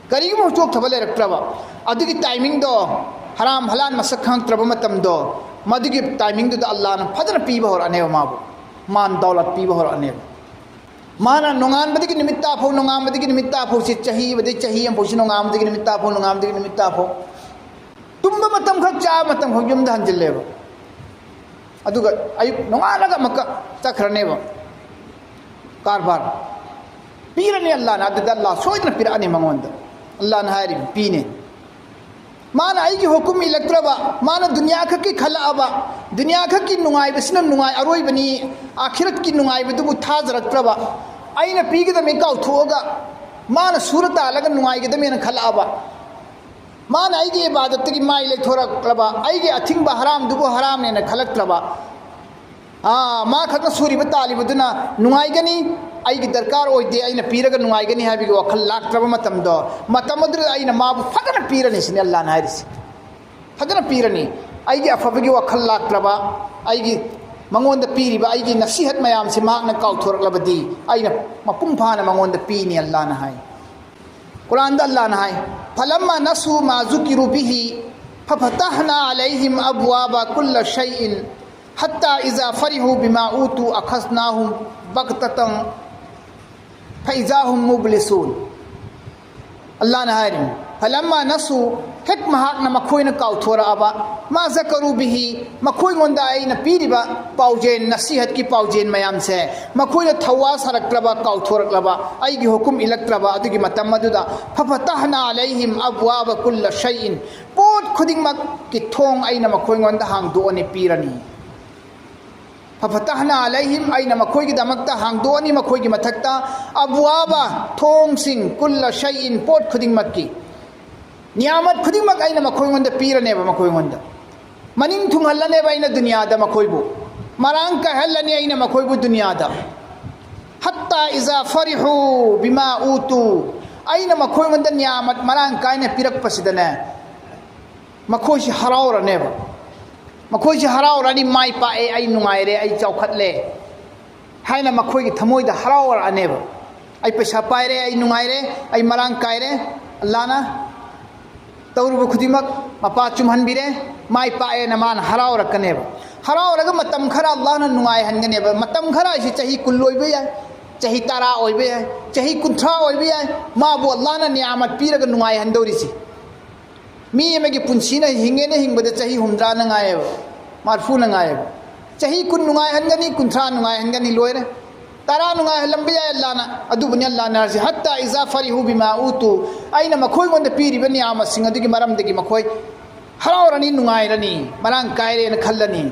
ꯀꯔꯤꯒꯨꯝꯕ ꯆꯣꯛꯊꯕ ꯂꯩꯔꯛꯇ꯭ꯔꯕ, ꯑꯗꯨꯒꯤ ꯇꯥꯏꯃꯤꯡꯗꯣ, ꯍꯔꯥꯝ ꯍꯂꯥꯟ ꯃꯁꯛ ꯈꯪꯉꯛꯇ꯭ꯔꯕ ꯃꯇꯝꯗꯣ, ꯃꯗꯨꯒꯤ ꯇꯥꯏꯃꯤꯡꯗꯨꯗ ꯑꯜꯂꯥꯅ ꯐꯖꯅ ꯄꯤꯕ ꯍꯧꯔꯛꯑꯅꯦꯕ ꯃꯥꯕꯨ, ꯃꯥꯟ ꯗꯧꯂꯠ ꯄꯤꯕ ꯍꯧꯔꯛꯑꯅꯦꯕ꯫ ꯃꯥꯅ ꯅꯣꯡꯉꯥꯟꯕꯗꯒꯤ ꯅꯨꯃꯤꯠ ꯇꯥꯐꯥꯎ, ꯅꯣꯡꯉꯥꯟꯕꯗꯒꯤ ꯅꯨꯃꯤꯠ ꯇꯥꯐꯥꯎꯁꯤ ꯆꯍꯤ ꯑꯃꯗꯒꯤ ꯆꯍꯤ ꯑꯃꯐꯥꯎꯁꯤ, ꯅꯣꯡꯉꯥꯟꯕꯗꯒꯤ ꯅꯨꯃꯤꯠ ꯇꯥꯐꯥꯎ, ꯅꯣꯡꯉꯥꯟꯕꯗꯒꯤ ꯅꯨꯃꯤꯠ ꯇꯥꯐꯥꯎ, ꯇꯨꯝꯕ ꯃꯇꯝ ꯈꯛ, ꯆꯥꯕ ꯃꯇꯝ ꯈꯛ ꯌꯨꯝꯗ ꯍꯟꯖꯤꯜꯂꯦꯕ꯫ ꯑꯗꯨꯒ ꯑꯌꯨꯛ ꯅꯣꯡꯉꯥꯜꯂꯒ ꯑꯃꯨꯛꯀ ꯆꯠꯈ꯭ꯔꯅꯦꯕ ꯀꯔꯕꯥꯔ꯫ ꯄꯤꯔꯅꯤ ꯑꯜꯂꯥꯅ, ꯑꯗꯨꯗ ꯑꯜꯂꯥ ꯁꯣꯏꯗꯅ ꯄꯤꯔꯛꯑꯅꯤ ꯃꯉꯣꯟꯗ꯫ ꯑꯜꯂꯥꯅ ꯍꯥꯏꯔꯤꯕ ꯄꯤꯅꯦ꯫ ꯃꯥꯅ ꯑꯩꯒꯤ ꯍꯨꯀꯨꯝ ꯏꯜꯂꯛꯇ꯭ꯔꯕ, ꯃꯥꯅ ꯗꯨꯅꯤꯌꯥ ꯈꯛꯀꯤ ꯈꯜꯂꯛꯑꯕ, ꯗꯨꯅꯤꯌꯥ ꯈꯛꯀꯤ ꯅꯨꯡꯉꯥꯏꯕꯁꯤꯅ ꯅꯨꯡꯉꯥꯏ, ꯑꯔꯣꯏꯕꯅꯤ, ꯑꯥꯈꯤꯔꯠꯀꯤ ꯅꯨꯡꯉꯥꯏꯕꯗꯨꯕꯨ ꯊꯥꯖꯔꯛꯇ꯭ꯔꯕ, ꯑꯩꯅ ꯄꯤꯒꯗꯕꯅꯤ ꯀꯥꯎꯊꯣꯛꯑꯒ ꯃꯥꯅ ꯁꯨꯔ ꯇꯥꯜꯂꯒ ꯅꯨꯡꯉꯥꯏꯒꯗꯕꯅꯦꯅ ꯈꯜꯂꯛꯑꯕ, ꯃꯥꯅ ꯑꯩꯒꯤ ꯏꯕꯥꯗꯠꯇꯒꯤ ꯃꯥꯏ ꯂꯩꯊꯣꯔꯛꯂꯕ, ꯑꯩꯒꯤ ꯑꯊꯤꯡꯕ ꯍꯔꯥꯝꯗꯨꯕꯨ ꯍꯔꯥꯝꯅꯦꯅ ꯈꯜꯂꯛꯇ꯭ꯔꯕ, ꯑꯥ, ꯃꯥ ꯈꯛꯅ ꯁꯨꯔꯤꯕ ꯇꯥꯜꯂꯤꯕꯗꯨꯅ ꯅꯨꯡꯉꯥꯏꯒꯅꯤ, ꯑꯩꯒꯤ ꯗꯔꯀꯥꯔ ꯑꯣꯏꯗꯦ, ꯑꯩꯅ ꯄꯤꯔꯒ ꯅꯨꯡꯉꯥꯏꯒꯅꯤ ꯍꯥꯏꯕꯒꯤ ꯋꯥꯈꯜ ꯂꯥꯛꯇ꯭ꯔꯕ ꯃꯇꯝꯗꯣ, ꯃꯇꯝ ꯑꯗꯨꯗ ꯑꯩꯅ ꯃꯥꯕꯨ ꯐꯖꯅ ꯄꯤꯔꯅꯤ ꯁꯤꯅꯤ ꯑꯜꯂꯥꯅ ꯍꯥꯏꯔꯤꯁꯦ꯫ ꯐꯖꯅ ꯄꯤꯔꯅꯤ꯫ ꯑꯩꯒꯤ ꯑꯐꯕꯒꯤ ꯋꯥꯈꯜ ꯂꯥꯛꯇ꯭ꯔꯕ, ꯑꯩꯒꯤ ꯃꯉꯣꯟꯗ ꯄꯤꯔꯤꯕ ꯑꯩꯒꯤ ꯅꯁꯤꯍꯠ ꯃꯌꯥꯝꯁꯦ ꯃꯍꯥꯛꯅ ꯀꯥꯎꯊꯣꯔꯛꯂꯕꯗꯤ ꯑꯩꯅ ꯃꯄꯨꯡ ꯐꯥꯅ ꯃꯉꯣꯟꯗ ꯄꯤꯅꯤ, ꯑꯜꯂꯥꯅ ꯍꯥꯏ꯫ ꯀꯨꯔꯥꯟꯗ ꯑꯜꯂꯥꯅ ꯍꯥꯏ, "فلما نسوا ما ذكروا به فتحنا عليهم أبواب كل شيء حتى إذا فرحوا بما أوتوا أخذناهم بغتة فإذا هم مبلسون." ꯑꯜꯂꯥꯅ ꯍꯥꯏꯔꯤꯅꯤ, "فلما نسوا", ꯍꯦꯛ ꯃꯍꯥꯛꯅ, ꯃꯈꯣꯏꯅ ꯀꯥꯎꯊꯣꯔꯛꯑꯕ, "ما ذكروا به", ꯃꯈꯣꯏꯉꯣꯟꯗ ꯑꯩꯅ ꯄꯤꯔꯤꯕ ꯄꯥꯎꯖꯦꯜ, ꯅꯁꯤꯍꯠꯀꯤ ꯄꯥꯎꯖꯦꯜ ꯃꯌꯥꯝꯁꯦ ꯃꯈꯣꯏꯅ ꯊꯧꯋꯥ ꯁꯥꯔꯛꯇ꯭ꯔꯕ, ꯀꯥꯎꯊꯣꯔꯛꯂꯕ, ꯑꯩꯒꯤ ꯍꯨꯀꯨꯝ ꯏꯜꯂꯛꯇ꯭ꯔꯕ ꯑꯗꯨꯒꯤ ꯃꯇꯝ ꯑꯗꯨꯗ, "فتحنا عليهم أبواب كل شيء", ꯄꯣꯠ ꯈꯨꯗꯤꯡꯃꯛꯀꯤ ꯊꯣꯡ ꯑꯩꯅ ꯃꯈꯣꯏꯉꯣꯟꯗ ꯍꯥꯡꯗꯣꯛꯑꯅꯤ, ꯄꯤꯔꯅꯤ꯫ "فتحنا عليهم", ꯑꯩꯅ ꯃꯈꯣꯏꯒꯤꯗꯃꯛꯇ ꯍꯥꯡꯗꯣꯛꯑꯅꯤ, ꯃꯈꯣꯏꯒꯤ ꯃꯊꯛꯇ, "أبواب", ꯊꯣꯡꯁꯤꯡ, "كل شيء", ꯄꯣꯠ ꯈꯨꯗꯤꯡꯃꯛꯀꯤ, ꯅꯤꯌꯥꯃꯠ ꯈꯨꯗꯤꯡꯃꯛ ꯑꯩꯅ ꯃꯈꯣꯏꯉꯣꯟꯗ ꯄꯤꯔꯅꯦꯕ, ꯃꯈꯣꯏꯉꯣꯟꯗ ꯃꯅꯤꯡ ꯊꯨꯡꯍꯜꯂꯅꯦꯕ ꯑꯩꯅ ꯗꯨꯅꯤꯌꯥꯗ ꯃꯈꯣꯏꯕꯨ, ꯃꯔꯥꯡ ꯀꯥꯏꯍꯜꯂꯅꯤ ꯑꯩꯅ ꯃꯈꯣꯏꯕꯨ ꯗꯨꯅꯤꯌꯥꯗ꯫ ꯍꯠꯇꯥ ꯏꯖꯥ ꯐꯔꯤꯍꯨ ꯕꯤꯃꯥ ꯎꯇꯨ, ꯑꯩꯅ ꯃꯈꯣꯏꯉꯣꯟꯗ ꯅꯤꯌꯥꯃꯠ ꯃꯔꯥꯡ ꯀꯥꯏꯅ ꯄꯤꯔꯛꯄꯁꯤꯗꯅꯦ, ꯃꯈꯣꯏꯁꯤ ꯍꯔꯥꯎꯔꯅꯦꯕ꯫ ꯃꯈꯣꯏꯁꯤ ꯍꯔꯥꯎꯔꯅꯤ, "ꯃꯥꯏ ꯄꯥꯛꯑꯦ, ꯑꯩ ꯅꯨꯡꯉꯥꯏꯔꯦ, ꯑꯩ ꯆꯥꯎꯈꯠꯂꯦ" ꯍꯥꯏꯅ ꯃꯈꯣꯏꯒꯤ ꯊꯃꯣꯏꯗ ꯍꯔꯥꯎꯔꯛꯑꯅꯦꯕ꯫ "ꯑꯩ ꯄꯩꯁꯥ ꯄꯥꯏꯔꯦ, ꯑꯩ ꯅꯨꯡꯉꯥꯏꯔꯦ, ꯑꯩ ꯃꯔꯥꯡ ꯀꯥꯏꯔꯦ, ꯑꯜꯂꯥꯅ ꯇꯧꯔꯨꯕ ꯈꯨꯗꯤꯡꯃꯛ ꯃꯄꯥ ꯆꯨꯝꯍꯟꯕꯤꯔꯦ, ꯃꯥꯏ ꯄꯥꯛꯑꯦꯅ" ꯃꯥꯅ ꯍꯔꯥꯎꯔꯛꯀꯅꯦꯕ꯫ ꯍꯔꯥꯎꯔꯒ ꯃꯇꯝ ꯈꯔ ꯑꯜꯂꯥꯅ ꯅꯨꯡꯉꯥꯏꯍꯟꯒꯅꯦꯕ꯫ ꯃꯇꯝ ꯈꯔ ꯍꯥꯏꯁꯤ ꯆꯍꯤ ꯀꯨꯟ ꯑꯣꯏꯕ ꯌꯥꯏ, ꯆꯍꯤ ꯇꯔꯥ ꯑꯣꯏꯕ ꯌꯥꯏ, ꯆꯍꯤ ꯀꯨꯟꯊ꯭ꯔꯥ ꯑꯣꯏꯕ ꯌꯥꯏ꯫ ꯃꯥꯕꯨ ꯑꯜꯂꯥꯅ ꯅꯤꯌꯥꯃꯠ ꯄꯤꯔꯒ ꯅꯨꯡꯉꯥꯏꯍꯟꯗꯧꯔꯤꯁꯤ꯫ ꯃꯤ ꯑꯃꯒꯤ ꯄꯨꯟꯁꯤꯅ ꯍꯤꯡꯉꯦꯅ ꯍꯤꯡꯕꯗ ꯆꯍꯤ ꯍꯨꯝꯗ꯭ꯔꯥꯅ ꯉꯥꯏꯌꯦꯕ, ꯃꯔꯐꯨꯅ ꯉꯥꯏꯌꯦꯕ꯫ ꯆꯍꯤ ꯀꯨꯟ ꯅꯨꯡꯉꯥꯏꯍꯟꯒꯅꯤ, ꯀꯨꯟꯊ꯭ꯔꯥ ꯅꯨꯡꯉꯥꯏꯍꯟꯒꯅꯤ, ꯂꯣꯏꯔꯦ꯫ ꯇꯔꯥ ꯅꯨꯡꯉꯥꯏꯍꯜꯂꯝꯕ ꯌꯥꯏ ꯑꯜꯂꯥꯅ, ꯑꯗꯨꯕꯨꯅꯤ ꯑꯜꯂꯥꯅ ꯍꯥꯏꯔꯤꯁꯦ, "ꯍꯠꯇꯥ ꯏꯖꯥ ꯐꯔꯤꯍꯨ ꯕꯤꯃꯥ ꯎꯇꯨ", ꯑꯩꯅ ꯃꯈꯣꯏꯉꯣꯟꯗ ꯄꯤꯔꯤꯕ ꯅꯤꯌꯥꯃꯁꯤꯡ ꯑꯗꯨꯒꯤ ꯃꯔꯝꯗꯒꯤ ꯃꯈꯣꯏ ꯍꯔꯥꯎꯔꯅꯤ, ꯅꯨꯡꯉꯥꯏꯔꯅꯤ, ꯃꯔꯥꯡ ꯀꯥꯏꯔꯦꯅ ꯈꯜꯂꯅꯤ꯫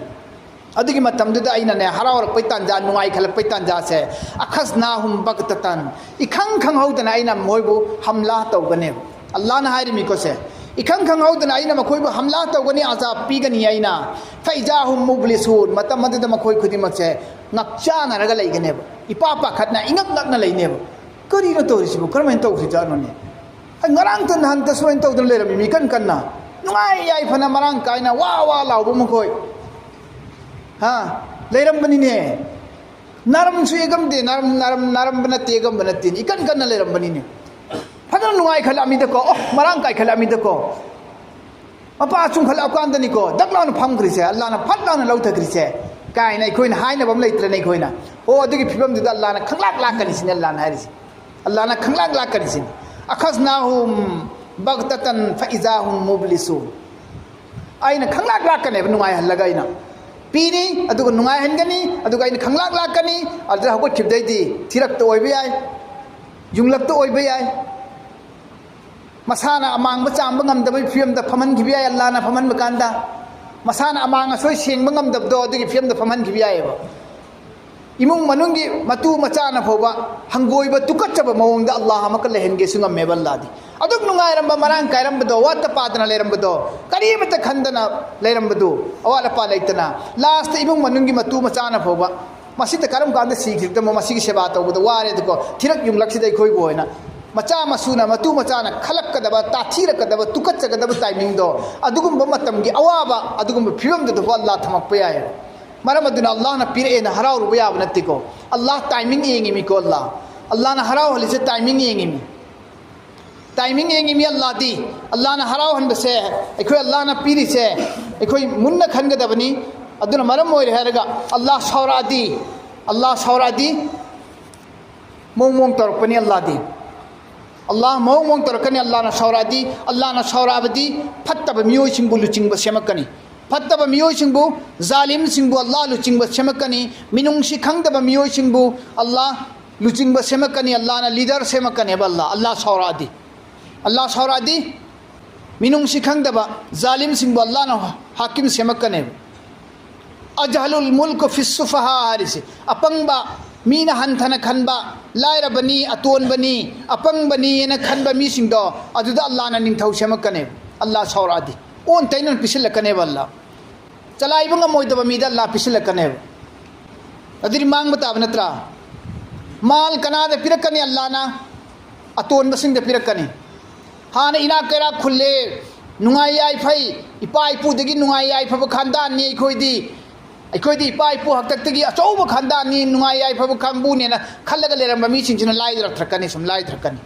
ꯑꯗꯨꯒꯤ ꯃꯇꯝꯗꯨꯗ ꯑꯩꯅꯅꯦ, ꯍꯔꯥꯎꯔꯛꯄꯩ ꯇꯥꯟꯖꯥ, ꯅꯨꯡꯉꯥꯏꯈꯠꯂꯛꯄꯩ ꯇꯥꯟꯖꯥꯁꯦ, "ꯑꯈꯖꯅꯥꯍꯨꯝ ꯕꯒꯇꯇꯟ", ꯏꯈꯪ ꯈꯪꯍꯧꯗꯅ ꯑꯩꯅ ꯃꯣꯏꯕꯨ ꯍꯝꯂꯥ ꯇꯧꯒꯅꯦꯕ꯫ ꯑꯜꯂꯥꯅ ꯍꯥꯏꯔꯤꯃꯤꯀꯣ ꯁꯦ, "ꯏꯈꯪ ꯈꯪꯍꯧꯗꯅ ꯑꯩꯅ ꯃꯈꯣꯏꯕꯨ ꯍꯝꯂꯥ ꯇꯧꯒꯅꯤ, ꯑꯖꯥꯕ ꯄꯤꯒꯅꯤ ꯑꯩꯅ꯫ ꯐꯩꯖꯥꯍꯨꯝ ꯃꯨꯕ꯭ꯂꯤꯁꯨꯟ", ꯃꯇꯝ ꯑꯗꯨꯗ ꯃꯈꯣꯏ ꯈꯨꯗꯤꯡꯃꯛꯁꯦ ꯉꯛꯆꯥꯅꯔꯒ ꯂꯩꯒꯅꯦꯕ, ꯏꯄꯥ ꯄꯥꯈꯠꯅ ꯏꯉꯛ ꯉꯛꯅ ꯂꯩꯅꯦꯕ꯫ "ꯀꯔꯤꯅꯣ ꯇꯧꯔꯤꯁꯤꯕꯨ? ꯀꯔꯝꯍꯥꯏꯅ ꯇꯧꯈ꯭ꯔꯤꯖꯥꯠꯅꯣꯅꯦ? ꯑꯩ ꯉꯔꯥꯡꯇ ꯅꯍꯥꯟꯇ ꯁꯨꯃꯥꯏꯅ ꯇꯧꯗꯅ ꯂꯩꯔꯝꯃꯤ, ꯃꯤ ꯀꯟ ꯀꯟꯅ ꯅꯨꯡꯉꯥꯏ ꯌꯥꯏꯐꯅ ꯃꯔꯥꯡ ꯀꯥꯏꯅ ꯋꯥ ꯋꯥ ꯂꯥꯎꯕ ꯃꯈꯣꯏ, ꯍꯥ, ꯂꯩꯔꯝꯕꯅꯤꯅꯦ꯫ ꯅꯥꯔꯝꯁꯨ ꯌꯦꯛꯂꯝꯗꯦ, ꯅꯥꯔꯝ-, ꯅꯥꯔꯝ-, ꯅꯥꯔꯝꯕ ꯅꯠꯇꯦ, ꯌꯦꯛꯂꯝꯕ ꯅꯠꯇꯦ, ꯏꯀꯟ ꯀꯟꯅ ꯂꯩꯔꯝꯕꯅꯤꯅꯦ꯫ ꯐꯖꯅ ꯅꯨꯡꯉꯥꯏꯈꯠꯂꯛꯑꯃꯤꯗꯀꯣ, ꯑꯣ, ꯃꯔꯥꯡ ꯀꯥꯏꯈꯠꯂꯛꯑꯃꯤꯗꯀꯣ꯫ ꯃꯄꯥ ꯆꯨꯝꯈꯠꯂꯛꯑꯀꯥꯟꯗꯅꯤꯀꯣ ꯗꯛ ꯂꯥꯎꯅ ꯐꯝꯈ꯭ꯔꯤꯁꯦ, ꯑꯜꯂꯥꯅ ꯐꯠ ꯂꯥꯎꯅ ꯂꯧꯊꯈ꯭ꯔꯤꯁꯦ" ꯀꯥꯏꯅ ꯑꯩꯈꯣꯏꯅ ꯍꯥꯏꯅꯕ ꯑꯃ ꯂꯩꯇ꯭ꯔꯅꯦ? ꯑꯩꯈꯣꯏꯅ, ꯑꯣ, ꯑꯗꯨꯒꯤ ꯐꯤꯕꯝꯗꯨꯗ ꯑꯜꯂꯥꯅ ꯈꯪꯂꯥꯛ ꯂꯥꯛꯀꯅꯤ ꯁꯤꯅꯤ ꯑꯜꯂꯥꯅ ꯍꯥꯏꯔꯤꯁꯦ꯫ ꯑꯜꯂꯥꯅ ꯈꯪꯂꯥꯛ ꯂꯥꯛꯀꯅꯤ ꯁꯤꯅꯤ꯫ "ꯑꯈꯖꯅꯥꯍꯨꯝ ꯕꯒꯇꯇꯟ ꯐꯩꯖꯥꯍꯨꯝ ꯃꯨꯕ꯭ꯂꯤꯁꯨꯟ", ꯑꯩꯅ ꯈꯪꯂꯥꯛ ꯂꯥꯛꯀꯅꯦꯕ, ꯅꯨꯡꯉꯥꯏꯍꯜꯂꯒ ꯑꯩꯅ ꯄꯤꯅꯤ, ꯑꯗꯨꯒ ꯅꯨꯡꯉꯥꯏꯍꯟꯒꯅꯤ, ꯑꯗꯨꯒ ꯑꯩꯅ ꯈꯪꯂꯥꯛ ꯂꯥꯛꯀꯅꯤ꯫ ꯑꯗꯨꯗ ꯍꯧꯒꯠꯈꯤꯕꯗꯩꯗꯤ ꯊꯤꯔꯛꯇ ꯑꯣꯏꯕ ꯌꯥꯏ, ꯌꯨꯡꯂꯛꯇ ꯑꯣꯏꯕ ꯌꯥꯏ, ꯃꯁꯥꯅ ꯑꯃꯥꯡꯕ ꯆꯥꯝꯕ ꯉꯝꯗꯕꯒꯤ ꯐꯤꯕꯝꯗ ꯐꯝꯍꯟꯈꯤꯕ ꯌꯥꯏ, ꯑꯜꯂꯥꯅ ꯐꯝꯍꯟꯕ ꯀꯥꯟꯗ꯫ ꯃꯁꯥꯅ ꯑꯃꯥꯡ ꯑꯁꯣꯏ ꯁꯦꯡꯕ ꯉꯝꯗꯕꯗꯣ, ꯑꯗꯨꯒꯤ ꯐꯤꯕꯝꯗ ꯐꯝꯍꯟꯈꯤꯕ ꯌꯥꯏꯑꯕ꯫ ꯏꯃꯨꯡ ꯃꯅꯨꯡꯒꯤ ꯃꯇꯨ ꯃꯆꯥꯅ ꯐꯥꯎꯕ ꯍꯪꯒꯣꯏꯕ ꯇꯨꯀꯠꯆꯕ ꯃꯑꯣꯡꯗ ꯑꯜꯂꯥꯍ ꯑꯃꯀ ꯂꯩꯍꯟꯒꯦꯁꯨ ꯉꯝꯃꯦꯕ ꯑꯜꯂꯥꯗꯤ꯫ ꯑꯗꯨꯛ ꯅꯨꯡꯉꯥꯏꯔꯝꯕ, ꯃꯔꯥꯡ ꯀꯥꯏꯔꯝꯕꯗꯣ, ꯋꯥꯠꯇ ꯄꯥꯗꯅ ꯂꯩꯔꯝꯕꯗꯣ, ꯀꯔꯤꯃꯠꯇ ꯈꯟꯗꯅ ꯂꯩꯔꯝꯕꯗꯨ, ꯑꯋꯥꯠ ꯑꯄꯥ ꯂꯩꯇꯅ, ꯂꯥꯁꯇ ꯏꯃꯨꯡ ꯃꯅꯨꯡꯒꯤ ꯃꯇꯨ ꯃꯆꯥꯅ ꯐꯥꯎꯕ ꯃꯁꯤꯗ ꯀꯔꯝ ꯀꯥꯟꯗ ꯁꯤꯈꯤꯕꯗꯃꯣ, ꯃꯁꯤꯒꯤ ꯁꯦꯕꯥ ꯇꯧꯕꯗ ꯋꯥꯔꯦ꯫ ꯑꯗꯨꯀꯣ ꯊꯤꯔꯛ ꯌꯨꯡꯂꯛꯁꯤꯗ ꯑꯩꯈꯣꯏꯕꯨ ꯑꯣꯏꯅ ꯃꯆꯥ ꯃꯁꯨꯅ, ꯃꯇꯨ ꯃꯆꯥꯅ ꯈꯜꯂꯛꯀꯗꯕ, ꯇꯥꯊꯤꯔꯛꯀꯗꯕ, ꯇꯨꯀꯠꯆꯒꯗꯕ timingꯗꯣ, ꯑꯗꯨꯒꯨꯝꯕ ꯃꯇꯝꯒꯤ ꯑꯋꯥꯕ, ꯑꯗꯨꯒꯨꯝꯕ ꯐꯤꯕꯝꯗꯨꯗꯐꯥꯎ ꯑꯜꯂꯥ ꯊꯝꯃꯛꯄ ꯌꯥꯏ꯫ ꯃꯔꯝ ꯑꯗꯨꯅ ꯑꯜꯂꯥꯅ ꯄꯤꯔꯛꯑꯦꯅ ꯍꯔꯥꯎꯔꯨꯕ ꯌꯥꯕ ꯅꯠꯇꯦꯀꯣ꯫ ꯑꯜꯂꯥ timing ꯌꯦꯡꯉꯤꯃꯤꯀꯣ꯫ ꯑꯜꯂꯥ, ꯑꯜꯂꯥꯅ ꯍꯔꯥꯎꯍꯜꯂꯤꯁꯦ timing ꯌꯦꯡꯉꯤꯃꯤ꯫ Timing ꯌꯦꯡꯉꯤꯃꯤ ꯑꯜꯂꯥꯗꯤ꯫ ꯑꯜꯂꯥꯅ ꯍꯔꯥꯎꯍꯟꯕꯁꯦ, ꯑꯩꯈꯣꯏ ꯑꯜꯂꯥꯅ ꯄꯤꯔꯤꯁꯦ ꯑꯩꯈꯣꯏ ꯃꯨꯟꯅ ꯈꯟꯒꯗꯕꯅꯤ꯫ ꯑꯗꯨꯅ ꯃꯔꯝ ꯑꯣꯏꯔꯦ ꯍꯥꯏꯔꯒ ꯑꯜꯂꯥ ꯁꯥꯎꯔꯛꯑꯗꯤ, ꯑꯜꯂꯥ ꯁꯥꯎꯔꯛꯑꯗꯤ ꯃꯑꯣꯡ ꯃꯑꯣꯡ ꯇꯧꯔꯛꯄꯅꯤ ꯑꯜꯂꯥꯗꯤ꯫ ꯑꯜꯂꯥ ꯃꯑꯣꯡ ꯃꯑꯣꯡ ꯇꯧꯔꯛꯀꯅꯤ꯫ ꯑꯜꯂꯥꯅ ꯁꯥꯎꯔꯛꯑꯗꯤ, ꯑꯜꯂꯥꯅ ꯁꯥꯎꯔꯛꯑꯕꯗꯤ ꯐꯠꯇꯕ ꯃꯤꯑꯣꯏꯁꯤꯡꯕꯨ ꯂꯨꯆꯤꯡꯕ ꯁꯦꯝꯃꯛꯀꯅꯤ꯫ ꯐꯠꯇꯕ ꯃꯤꯑꯣꯏꯁꯤꯡꯕꯨ, ꯖꯥꯂꯤꯝꯁꯤꯡꯕꯨ ꯑꯜꯂꯥ ꯂꯨꯆꯤꯡꯕ ꯁꯦꯝꯃꯛꯀꯅꯤ꯫ ꯃꯤꯅꯨꯡꯁꯤ ꯈꯪꯗꯕ ꯃꯤꯑꯣꯏꯁꯤꯡꯕꯨ ꯑꯜꯂꯥ ꯂꯨꯆꯤꯡꯕ ꯁꯦꯝꯃꯛꯀꯅꯤ꯫ ꯑꯜꯂꯥꯅ leader ꯁꯦꯝꯃꯛꯀꯅꯦꯕ꯫ ꯑꯜꯂꯥ, ꯑꯜꯂꯥ ꯁꯥꯎꯔꯛꯑꯗꯤ, ꯑꯜꯂꯥ ꯁꯥꯎꯔꯛꯑꯗꯤ ꯃꯤꯅꯨꯡꯁꯤ ꯈꯪꯗꯕ ꯖꯥꯂꯤꯝꯁꯤꯡꯕꯨ ꯑꯜꯂꯥꯅ ꯍꯥꯀꯤꯝ ꯁꯦꯝꯃꯛꯀꯅꯦꯕ꯫ "ꯑꯖꯍꯂꯨꯜ ꯃꯨꯜꯀ ꯐꯤꯁ ꯁꯨꯐꯍꯥ" ꯍꯥꯏꯔꯤꯁꯦ, ꯑꯄꯪꯕ, ꯃꯤꯅ ꯍꯟꯊꯅ ꯈꯟꯕ, ꯂꯥꯏꯔꯕꯅꯤ, ꯑꯇꯣꯟꯕꯅꯤ, ꯑꯄꯪꯕꯅꯤ ꯍꯥꯏꯅ ꯈꯟꯕ ꯃꯤꯁꯤꯡꯗꯣ, ꯑꯗꯨꯗ ꯑꯜꯂꯥꯅ ꯅꯤꯡꯊꯧ ꯁꯦꯝꯃꯛꯀꯅꯦꯕ꯫ ꯑꯜꯂꯥ ꯁꯥꯎꯔꯛꯑꯗꯤ ꯑꯣꯟ ꯇꯩꯅꯅ ꯄꯤꯁꯤꯜꯂꯛꯀꯅꯦꯕ꯫ ꯑꯜꯂꯥ ꯆꯂꯥꯏꯕ ꯉꯝꯃꯣꯏꯗꯕ ꯃꯤꯗ ꯑꯜꯂꯥ ꯄꯤꯁꯤꯜꯂꯛꯀꯅꯦꯕ꯫ ꯑꯗꯨꯗꯤ ꯃꯥꯡꯕ ꯇꯥꯕ ꯅꯠꯇ꯭ꯔꯥ? ꯃꯥꯜ ꯀꯅꯥꯗ ꯄꯤꯔꯛꯀꯅꯤ ꯑꯜꯂꯥꯅ? ꯑꯇꯣꯟꯕꯁꯤꯡꯗ ꯄꯤꯔꯛꯀꯅꯤ꯫ ꯍꯥꯟꯅ ꯏꯅꯥꯛ ꯀꯩꯔꯥꯛ ꯈꯨꯜꯂꯦ, ꯅꯨꯡꯉꯥꯏ ꯌꯥꯏꯐꯩ, ꯏꯄꯥ ꯏꯄꯨꯗꯒꯤ ꯅꯨꯡꯉꯥꯏ ꯌꯥꯏꯐꯕ ꯈꯥꯟꯗꯥꯟꯅꯤ ꯑꯩꯈꯣꯏꯗꯤ, ꯑꯩꯈꯣꯏꯗꯤ ꯏꯄꯥ ꯏꯄꯨ ꯍꯥꯛꯇꯛꯇꯒꯤ ꯑꯆꯧꯕ ꯈꯥꯟꯗꯥꯟꯅꯤ, ꯅꯨꯡꯉꯥꯏ ꯌꯥꯏꯐꯕ ꯀꯥꯡꯕꯨꯅꯦꯅ ꯈꯜꯂꯒ ꯂꯩꯔꯝꯕ ꯃꯤꯁꯤꯡꯁꯤꯅ ꯂꯥꯏꯊꯔꯛꯀꯅꯤ, ꯁꯨꯝ ꯂꯥꯏꯊꯔꯛꯀꯅꯤ꯫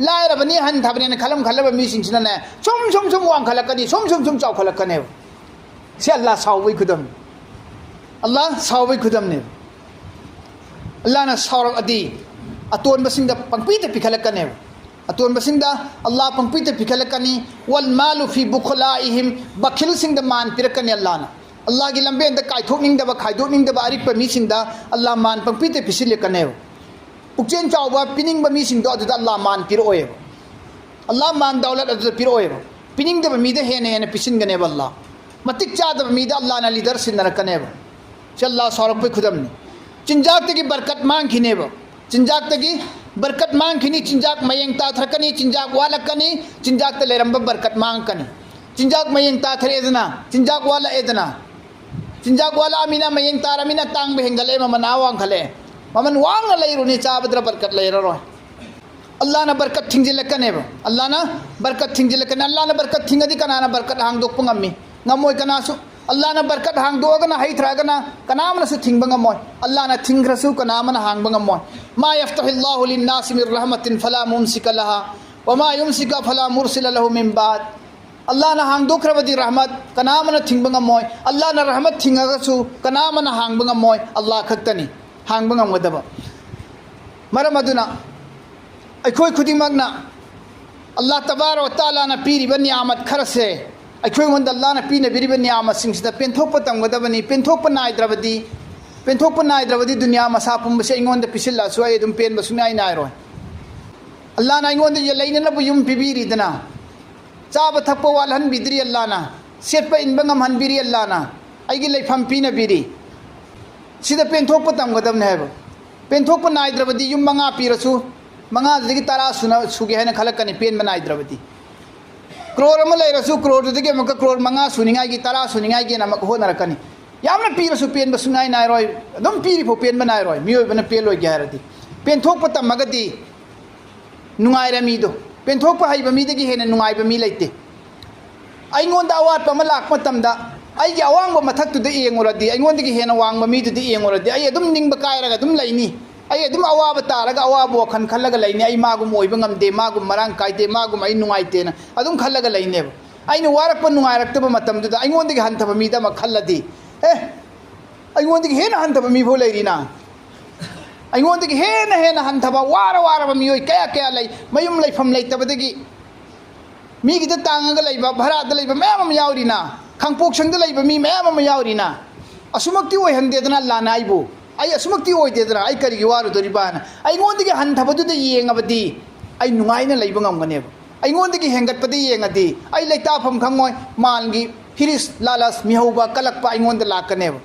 ꯂꯥꯏꯔꯕꯅꯤ, ꯍꯟꯊꯕꯅꯦꯅ ꯈꯜꯂꯝ ꯈꯜꯂꯕ ꯃꯤꯁꯤꯡꯁꯤꯅꯅꯦ, ꯁꯨꯝ ꯁꯨꯝ ꯁꯨꯝ ꯋꯥꯡꯈꯠꯂꯛꯀꯅꯤ, ꯁꯨꯝ ꯁꯨꯝ ꯁꯨꯝ ꯆꯥꯎꯈꯠꯂꯛꯀꯅꯦꯕ꯫ ꯁꯤ ꯑꯜꯂꯥ ꯁꯥꯎꯕꯒꯤ ꯈꯨꯗꯝꯅꯤ꯫ ꯑꯜꯂꯥ ꯁꯥꯎꯕꯒꯤ ꯈꯨꯗꯝꯅꯤ꯫ ꯑꯜꯂꯥꯅ ꯁꯥꯎꯔꯛꯑꯗꯤ ꯑꯇꯣꯟꯕꯁꯤꯡꯗ ꯄꯪꯄꯤꯗ ꯄꯤꯈꯠꯂꯛꯀꯅꯦꯕ꯫ ꯑꯇꯣꯟꯕꯁꯤꯡꯗ ꯑꯜꯂꯥ ꯄꯪꯄꯤꯗ ꯄꯤꯈꯠꯂꯛꯀꯅꯤ꯫ "ꯋꯜ ꯃꯥꯂꯨ ꯐꯤ ꯕꯨꯈꯂꯥꯏꯍꯤꯝ", ꯕꯈꯤꯜꯁꯤꯡꯗ ꯃꯥꯟ ꯄꯤꯔꯛꯀꯅꯤ ꯑꯜꯂꯥꯅ꯫ ꯑꯜꯂꯥꯒꯤ ꯂꯝꯕꯦꯟꯗ ꯀꯥꯏꯊꯣꯛꯅꯤꯡꯗꯕ, ꯈꯥꯏꯗꯣꯛꯅꯤꯡꯗꯕ ꯑꯔꯤꯛꯄ ꯃꯤꯁꯤꯡꯗ ꯑꯜꯂꯥ ꯃꯥꯟ ꯄꯪꯄꯤꯗ ꯄꯤꯁꯤꯜꯂꯛꯀꯅꯦꯕ꯫ ꯄꯨꯛꯆꯦꯜ ꯆꯥꯎꯕ ꯄꯤꯅꯤꯡꯕ ꯃꯤꯁꯤꯡꯗꯣ ꯑꯗꯨꯗ ꯑꯜꯂꯥ ꯃꯥꯟ ꯄꯤꯔꯛꯑꯣꯏꯕ꯫ ꯑꯜꯂꯥ ꯃꯥꯟ ꯗꯧꯂꯠ ꯑꯗꯨꯗ ꯄꯤꯔꯛꯑꯣꯏꯕ꯫ ꯄꯤꯅꯤꯡꯗꯕ ꯃꯤꯗ ꯍꯦꯟꯅ ꯍꯦꯟꯅ ꯄꯤꯁꯤꯟꯒꯅꯦꯕ ꯑꯜꯂꯥ꯫ ꯃꯇꯤꯛ ꯆꯥꯗꯕ ꯃꯤꯗ ꯑꯜꯂꯥꯅ leader ꯁꯤꯟꯅꯔꯛꯀꯅꯦꯕ꯫ ꯁꯤ ꯑꯜꯂꯥ ꯁꯥꯎꯔꯛꯄꯒꯤ ꯈꯨꯗꯝꯅꯤ꯫ ꯆꯤꯟꯖꯥꯛꯇꯒꯤ ꯕꯔꯀꯠ ꯃꯥꯡꯈꯤꯅꯦꯕ꯫ ꯆꯤꯟꯖꯥꯛꯇꯒꯤ ꯕꯔꯀꯠ ꯃꯥꯡꯈꯤꯅꯤ꯫ ꯆꯤꯟꯖꯥꯛ ꯃꯌꯦꯡ ꯇꯥꯊꯔꯛꯀꯅꯤ, ꯆꯤꯟꯖꯥꯛ ꯋꯥꯠꯂꯛꯀꯅꯤ, ꯆꯤꯟꯖꯥꯛꯇ ꯂꯩꯔꯝꯕ ꯕꯔꯀꯠ ꯃꯥꯡꯉꯛꯀꯅꯤ꯫ ꯆꯤꯟꯖꯥꯛ ꯃꯌꯦꯡ ꯇꯥꯊꯔꯛꯑꯦꯗꯅ, ꯆꯤꯟꯖꯥꯛ ꯋꯥꯠꯂꯛꯑꯦꯗꯅ, ꯆꯤꯟꯖꯥꯛ ꯋꯥꯠꯂꯛꯑꯃꯤꯅ, ꯃꯌꯦꯡ ꯇꯥꯔꯃꯤꯅ, ꯇꯥꯡꯕ ꯍꯦꯟꯒꯠꯂꯛꯑꯦ, ꯃꯃꯜ ꯑꯥ ꯋꯥꯡꯈꯠꯂꯛꯑꯦ꯫ ꯃꯃꯜ ꯋꯥꯡꯅ ꯂꯩꯔꯨꯅꯤ, ꯆꯥꯕꯗ ꯕꯔꯀꯠ ꯂꯩꯔꯔꯣꯏ꯫ ꯑꯜꯂꯥꯅ ꯕꯔꯀꯠ ꯊꯤꯡꯖꯤꯜꯂꯛꯀꯅꯦꯕ꯫ ꯑꯜꯂꯥꯅ ꯕꯔꯀꯠ ꯊꯤꯡꯖꯤꯜꯂꯛꯀꯅꯤ꯫ ꯑꯜꯂꯥꯅ ꯕꯔꯀꯠ ꯊꯤꯡꯉꯗꯤ ꯀꯅꯥꯅ ꯕꯔꯀꯠ ꯍꯥꯡꯗꯣꯛꯄ ꯉꯝꯃꯤ? ꯉꯝꯃꯣꯏ ꯀꯅꯥꯁꯨ꯫ ꯑꯜꯂꯥꯅ ꯕꯔꯀꯠ ꯍꯥꯡꯗꯣꯛꯑꯒꯅ ꯍꯩꯊꯔꯛꯑꯒꯅ ꯀꯅꯥ ꯑꯃꯅꯁꯨ ꯊꯤꯡꯕ ꯉꯝꯃꯣꯏ꯫ ꯑꯜꯂꯥꯅ ꯊꯤꯡꯈ꯭ꯔꯁꯨ ꯀꯅꯥ ꯑꯃꯅ ꯍꯥꯡꯕ ꯉꯝꯃꯣꯏ꯫ ما يفتح الله للناس من رحمة فلا ممسك لها وما يمسك فلا مرسل له من بعد. ꯑꯜꯂꯥꯅ ꯍꯥꯡꯗꯣꯛꯈ꯭ꯔꯕꯗꯤ ꯔꯍꯃꯠ ꯀꯅꯥ ꯑꯃꯅ ꯊꯤꯡꯕ ꯉꯝꯃꯣꯏ꯫ ꯑꯜꯂꯥꯅ ꯔꯍꯃꯠ ꯊꯤꯡꯉꯒꯁꯨ ꯀꯅꯥ ꯑꯃꯅ ꯍꯥꯡꯕ ꯉꯝꯃꯣꯏ꯫ ꯑꯜꯂꯥ ꯈꯛꯇꯅꯤ ꯍꯥꯡꯕ ꯉꯝꯒꯗꯕ꯫ ꯃꯔꯝ ꯑꯗꯨꯅ ꯑꯩꯈꯣꯏ ꯈꯨꯗꯤꯡꯃꯛꯅ ꯑꯜꯂꯥ ꯇꯕꯥꯔ ꯋꯥ ꯇꯥꯂꯥꯅ ꯄꯤꯔꯤꯕ ꯅꯤꯌꯥꯃꯠ ꯈꯔꯁꯦ, ꯑꯩꯈꯣꯏꯉꯣꯟꯗ ꯑꯜꯂꯥꯅ ꯄꯤꯅꯕꯤꯔꯤꯕ ꯅꯤꯌꯥꯃꯠꯁꯤꯡꯁꯤꯗ ꯄꯦꯟꯊꯣꯛꯄ ꯇꯝꯒꯗꯕꯅꯤ꯫ ꯄꯦꯟꯊꯣꯛꯄ ꯅꯥꯏꯗ꯭ꯔꯕꯗꯤ, ꯄꯦꯟꯊꯣꯛꯄ ꯅꯥꯏꯗ꯭ꯔꯕꯗꯤ ꯗꯨꯅꯤꯌꯥ ꯃꯁꯥ ꯄꯨꯝꯕꯁꯦ ꯑꯩꯉꯣꯟꯗ ꯄꯤꯁꯤꯜꯂꯛꯑꯁꯨ ꯑꯩ ꯑꯗꯨꯝ ꯄꯦꯟꯕ ꯁꯨꯡꯌꯥ ꯅꯥꯏꯔꯣꯏ꯫ ꯑꯜꯂꯥꯅ ꯑꯩꯉꯣꯟꯗ ꯂꯩꯅꯅꯕ ꯌꯨꯝ ꯄꯤꯕꯤꯔꯤꯗꯅ, ꯆꯥꯕ ꯊꯛꯄ ꯋꯥꯠꯍꯟꯕꯤꯗ꯭ꯔꯤ ꯑꯜꯂꯥꯅ, ꯁꯦꯠꯄ ꯏꯟꯕ ꯉꯝꯍꯟꯕꯤꯔꯤ ꯑꯜꯂꯥꯅ, ꯑꯩꯒꯤ ꯂꯩꯐꯝ ꯄꯤꯅꯕꯤꯔꯤ꯫ ꯁꯤꯗ ꯄꯦꯟꯊꯣꯛꯄ ꯇꯝꯒꯗꯕꯅꯦ ꯍꯥꯏꯕ꯫ ꯄꯦꯟꯊꯣꯛꯄ ꯅꯥꯏꯗ꯭ꯔꯕꯗꯤ ꯌꯨꯝ ꯃꯉꯥ ꯄꯤꯔꯁꯨ, ꯃꯉꯥꯗꯨꯗꯒꯤ ꯇꯔꯥ ꯁꯨꯅ, ꯁꯨꯒꯦ ꯍꯥꯏꯅ ꯈꯜꯂꯛꯀꯅꯤ, ꯄꯦꯟꯕ ꯅꯥꯏꯗ꯭ꯔꯕꯗꯤ꯫ ꯀ꯭ꯔꯣꯔ ꯑꯃ ꯂꯩꯔꯁꯨ, ꯀ꯭ꯔꯣꯔꯗꯨꯗꯒꯤ ꯑꯃꯨꯛꯀ ꯀ꯭ꯔꯣꯔ ꯃꯉꯥ ꯁꯨꯅꯤꯡꯉꯥꯏꯒꯤ, ꯇꯔꯥ ꯁꯨꯅꯤꯡꯉꯥꯏꯒꯤꯅ ꯑꯃꯨꯛ ꯍꯣꯠꯅꯔꯛꯀꯅꯤ꯫ ꯌꯥꯝꯅ ꯄꯤꯔꯁꯨ ꯄꯦꯟꯕ ꯁꯨꯡꯉꯥꯏ ꯅꯥꯏꯔꯣꯏ꯫ ꯑꯗꯨꯝ ꯄꯤꯔꯤꯐꯥꯎ ꯄꯦꯟꯕ ꯅꯥꯏꯔꯣꯏ, ꯃꯤꯑꯣꯏꯕꯅ ꯄꯦꯜꯂꯣꯏꯒꯦ ꯍꯥꯏꯔꯗꯤ꯫ ꯄꯦꯟꯊꯣꯛꯄ ꯇꯝꯃꯒꯗꯤ ꯅꯨꯡꯉꯥꯏꯔ ꯃꯤꯗꯣ, ꯄꯦꯟꯊꯣꯛꯄ ꯍꯩꯕ ꯃꯤꯗꯒꯤ ꯍꯦꯟꯅ ꯅꯨꯡꯉꯥꯏꯕ ꯃꯤ ꯂꯩꯇꯦ꯫ ꯑꯩꯉꯣꯟꯗ ꯑꯋꯥꯠꯄ ꯑꯃ ꯂꯥꯛꯄ ꯃꯇꯝꯗ, ꯑꯩꯒꯤ ꯑꯋꯥꯡꯕ ꯃꯊꯛꯇꯨꯗ ꯌꯦꯡꯉꯨꯔꯗꯤ, ꯑꯩꯉꯣꯟꯗꯒꯤ ꯍꯦꯟꯅ ꯋꯥꯡꯕ ꯃꯤꯗꯨꯗ ꯌꯦꯡꯉꯨꯔꯗꯤ, ꯑꯩ ꯑꯗꯨꯝ ꯅꯤꯡꯕ ꯀꯥꯏꯔꯒ ꯑꯗꯨꯝ ꯂꯩꯅꯤ꯫ ꯑꯩ ꯑꯗꯨꯝ ꯑꯋꯥꯕ ꯇꯥꯔꯒ ꯑꯋꯥꯕ ꯋꯥꯈꯜ ꯈꯜꯂꯒ ꯂꯩꯅꯤ꯫ ꯑꯩ ꯃꯥꯒꯨꯝ ꯑꯣꯏꯕ ꯉꯝꯗꯦ, ꯃꯥꯒꯨꯝ ꯃꯔꯥꯡ ꯀꯥꯏꯗꯦ, ꯃꯥꯒꯨꯝ ꯑꯩ ꯅꯨꯡꯉꯥꯏꯇꯦꯅ ꯑꯗꯨꯝ ꯈꯜꯂꯒ ꯂꯩꯅꯦꯕ꯫ ꯑꯩꯅ ꯋꯥꯔꯛꯄ ꯅꯨꯡꯉꯥꯏꯔꯛꯇꯕ ꯃꯇꯝꯗꯨꯗ ꯑꯩꯉꯣꯟꯗꯒꯤ ꯍꯟꯊꯕ ꯃꯤꯗ ꯑꯃ ꯈꯜꯂꯗꯤ, ꯑꯦ, ꯑꯩꯉꯣꯟꯗꯒꯤ ꯍꯦꯟꯅ ꯍꯟꯊꯕ ꯃꯤꯐꯥꯎ ꯂꯩꯔꯤꯅ, ꯑꯩꯉꯣꯟꯗꯒꯤ ꯍꯦꯟꯅ ꯍꯦꯟꯅ ꯍꯟꯊꯕ ꯋꯥꯔ ꯋꯥꯔꯕ ꯃꯤꯑꯣꯏ ꯀꯌꯥ ꯀꯌꯥ ꯂꯩ꯫ ꯃꯌꯨꯝ ꯂꯩꯐꯝ ꯂꯩꯇꯕꯗꯒꯤ ꯃꯤꯒꯤꯗ ꯇꯥꯡꯉꯒ ꯂꯩꯕ, ꯚꯔꯥꯗ ꯂꯩꯕ ꯃꯌꯥꯝ ꯑꯃ ꯌꯥꯎꯔꯤꯅ, ꯈꯥꯡꯄꯣꯛꯁꯪꯗ ꯂꯩꯕ ꯃꯤ ꯃꯌꯥꯝ ꯑꯃ ꯌꯥꯎꯔꯤꯅ꯫ ꯑꯁꯨꯃꯛꯇꯤ ꯑꯣꯏꯍꯟꯗꯦꯗꯅ ꯑꯜꯂꯥꯅ ꯑꯩꯕꯨ꯫ ꯑꯩ ꯑꯁꯨꯃꯛꯇꯤ ꯑꯣꯏꯗꯦꯗꯅ ꯑꯩ ꯀꯔꯤꯒꯤ ꯋꯥꯔꯨꯗꯣꯔꯤꯕꯅ? ꯑꯩꯉꯣꯟꯗꯒꯤ ꯍꯟꯊꯕꯗꯨꯗ ꯌꯦꯡꯉꯕꯗꯤ ꯑꯩ ꯅꯨꯡꯉꯥꯏꯅ ꯂꯩꯕ ꯉꯝꯒꯅꯦꯕ꯫ ꯑꯩꯉꯣꯟꯗꯒꯤ ꯍꯦꯟꯒꯠꯄꯗ ꯌꯦꯡꯉꯗꯤ ꯑꯩ ꯂꯩꯇꯥꯐꯝ ꯈꯪꯉꯣꯏ꯫ ꯃꯥꯜꯒꯤ ꯍꯤꯔꯤꯁ, ꯂꯥꯂꯁ, ꯃꯤꯍꯧꯕ, ꯀꯂꯛꯄ ꯑꯩꯉꯣꯟꯗ ꯂꯥꯛꯀꯅꯦꯕ꯫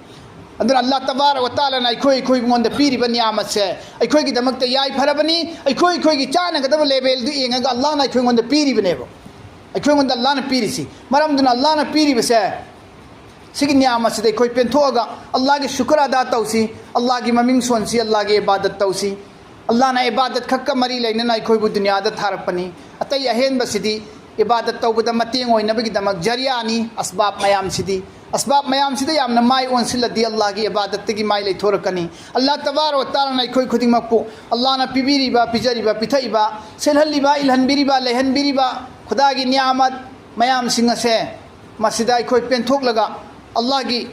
ꯑꯗꯨꯅ ꯑꯜꯂꯥ ꯇꯕꯥꯔꯛ ꯋ ꯇꯥꯂꯥꯅ ꯑꯩꯈꯣꯏ, ꯑꯩꯈꯣꯏꯉꯣꯟꯗ ꯄꯤꯔꯤꯕ ꯅꯤꯌꯥꯃꯠꯁꯦ ꯑꯩꯈꯣꯏꯒꯤꯗꯃꯛꯇ ꯌꯥꯏꯐꯔꯕꯅꯤ꯫ ꯑꯩꯈꯣꯏ, ꯑꯩꯈꯣꯏꯒꯤ ꯆꯥꯅꯒꯗꯕ ꯂꯦꯕꯦꯜꯗꯨ ꯌꯦꯡꯉꯒ ꯑꯜꯂꯥꯅ ꯑꯩꯈꯣꯏꯉꯣꯟꯗ ꯄꯤꯔꯤꯕꯅꯦꯕ꯫ ꯑꯩꯈꯣꯏꯉꯣꯟꯗ ꯑꯜꯂꯥꯅ ꯄꯤꯔꯤꯁꯤ꯫ ꯃꯔꯝꯗꯨꯅ ꯑꯜꯂꯥꯅ ꯄꯤꯔꯤꯕꯁꯦ ꯁꯤꯒꯤ ꯅꯤꯌꯥꯝ ꯑꯁꯤꯗ ꯑꯩꯈꯣꯏ ꯄꯦꯟꯊꯣꯛꯑꯒ ꯑꯜꯂꯥꯍꯒꯤ ꯁꯨꯀ꯭ꯔ ꯑꯗꯥ ꯇꯧꯁꯤ, ꯑꯜꯂꯥꯍꯒꯤ ꯃꯃꯤꯡ ꯁꯣꯟꯁꯤ, ꯑꯜꯂꯥꯍꯒꯤ ꯏꯕꯥꯗꯠ ꯇꯧꯁꯤ꯫ ꯑꯜꯂꯥꯍꯅ ꯏꯕꯥꯗꯠ ꯈꯛꯀ ꯃꯔꯤ ꯂꯩꯅꯅ ꯑꯩꯈꯣꯏꯕꯨ ꯗꯨꯅꯤꯌꯥꯗ ꯊꯥꯔꯛꯄꯅꯤ꯫ ꯑꯇꯩ ꯑꯍꯦꯟꯕꯁꯤꯗꯤ ꯏꯕꯥꯗꯠ ꯇꯧꯕꯗ ꯃꯇꯦꯡ ꯑꯣꯏꯅꯕꯒꯤꯗꯃꯛ ꯖꯔꯤꯌꯥꯅꯤ꯫ ꯑꯁꯕꯥꯕ ꯃꯌꯥꯝꯁꯤꯗꯤ, ꯑꯁꯕꯥꯕ ꯃꯌꯥꯝꯁꯤꯗ ꯌꯥꯝꯅ ꯃꯥꯏ ꯑꯣꯟꯁꯤꯜꯂꯗꯤ ꯑꯜꯂꯥꯍꯒꯤ ꯏꯕꯥꯗꯠꯇꯒꯤ ꯃꯥꯏ ꯂꯩꯊꯣꯔꯛꯀꯅꯤ꯫ ꯑꯜꯂꯥꯍ ꯇꯕꯥꯔꯛ ꯋ ꯇꯥꯂꯥꯅ ꯑꯩꯈꯣꯏ ꯈꯨꯗꯤꯡꯃꯛꯄꯨ ꯑꯜꯂꯥꯍꯅ ꯄꯤꯕꯤꯔꯤꯕ, ꯄꯤꯖꯔꯤꯕ, ꯄꯤꯊꯛꯏꯕ, ꯁꯦꯜꯍꯜꯂꯤꯕ, ꯏꯜꯍꯟꯕꯤꯔꯤꯕ, ꯂꯩꯍꯟꯕꯤꯔꯤꯕ ꯈꯨꯗꯥꯒꯤ ꯅꯤꯌꯥꯃꯠ ꯃꯌꯥꯝꯁꯤꯡ ꯑꯁꯦ ꯃꯁꯤꯗ ꯑꯩꯈꯣꯏ ꯄꯦꯟꯊꯣꯛꯂꯒ ꯑꯜꯂꯥꯍꯒꯤ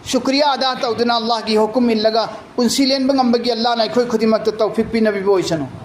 ꯁꯨꯀ꯭ꯔꯤꯌꯥ ꯑꯗꯥ ꯇꯧꯗꯨꯅ ꯑꯜꯂꯥꯍꯒꯤ ꯍꯨꯀꯨꯝ ꯏꯜꯂꯒ ꯄꯨꯟꯁꯤ ꯂꯦꯟꯕ ꯉꯝꯕꯒꯤ ꯑꯜꯂꯥꯍꯅ ꯑꯩꯈꯣꯏ ꯈꯨꯗꯤꯡꯃꯛꯇ ꯇꯧꯐꯤꯛ ꯄꯤꯅꯕꯤꯕ ꯑꯣꯏꯁꯅꯨ꯫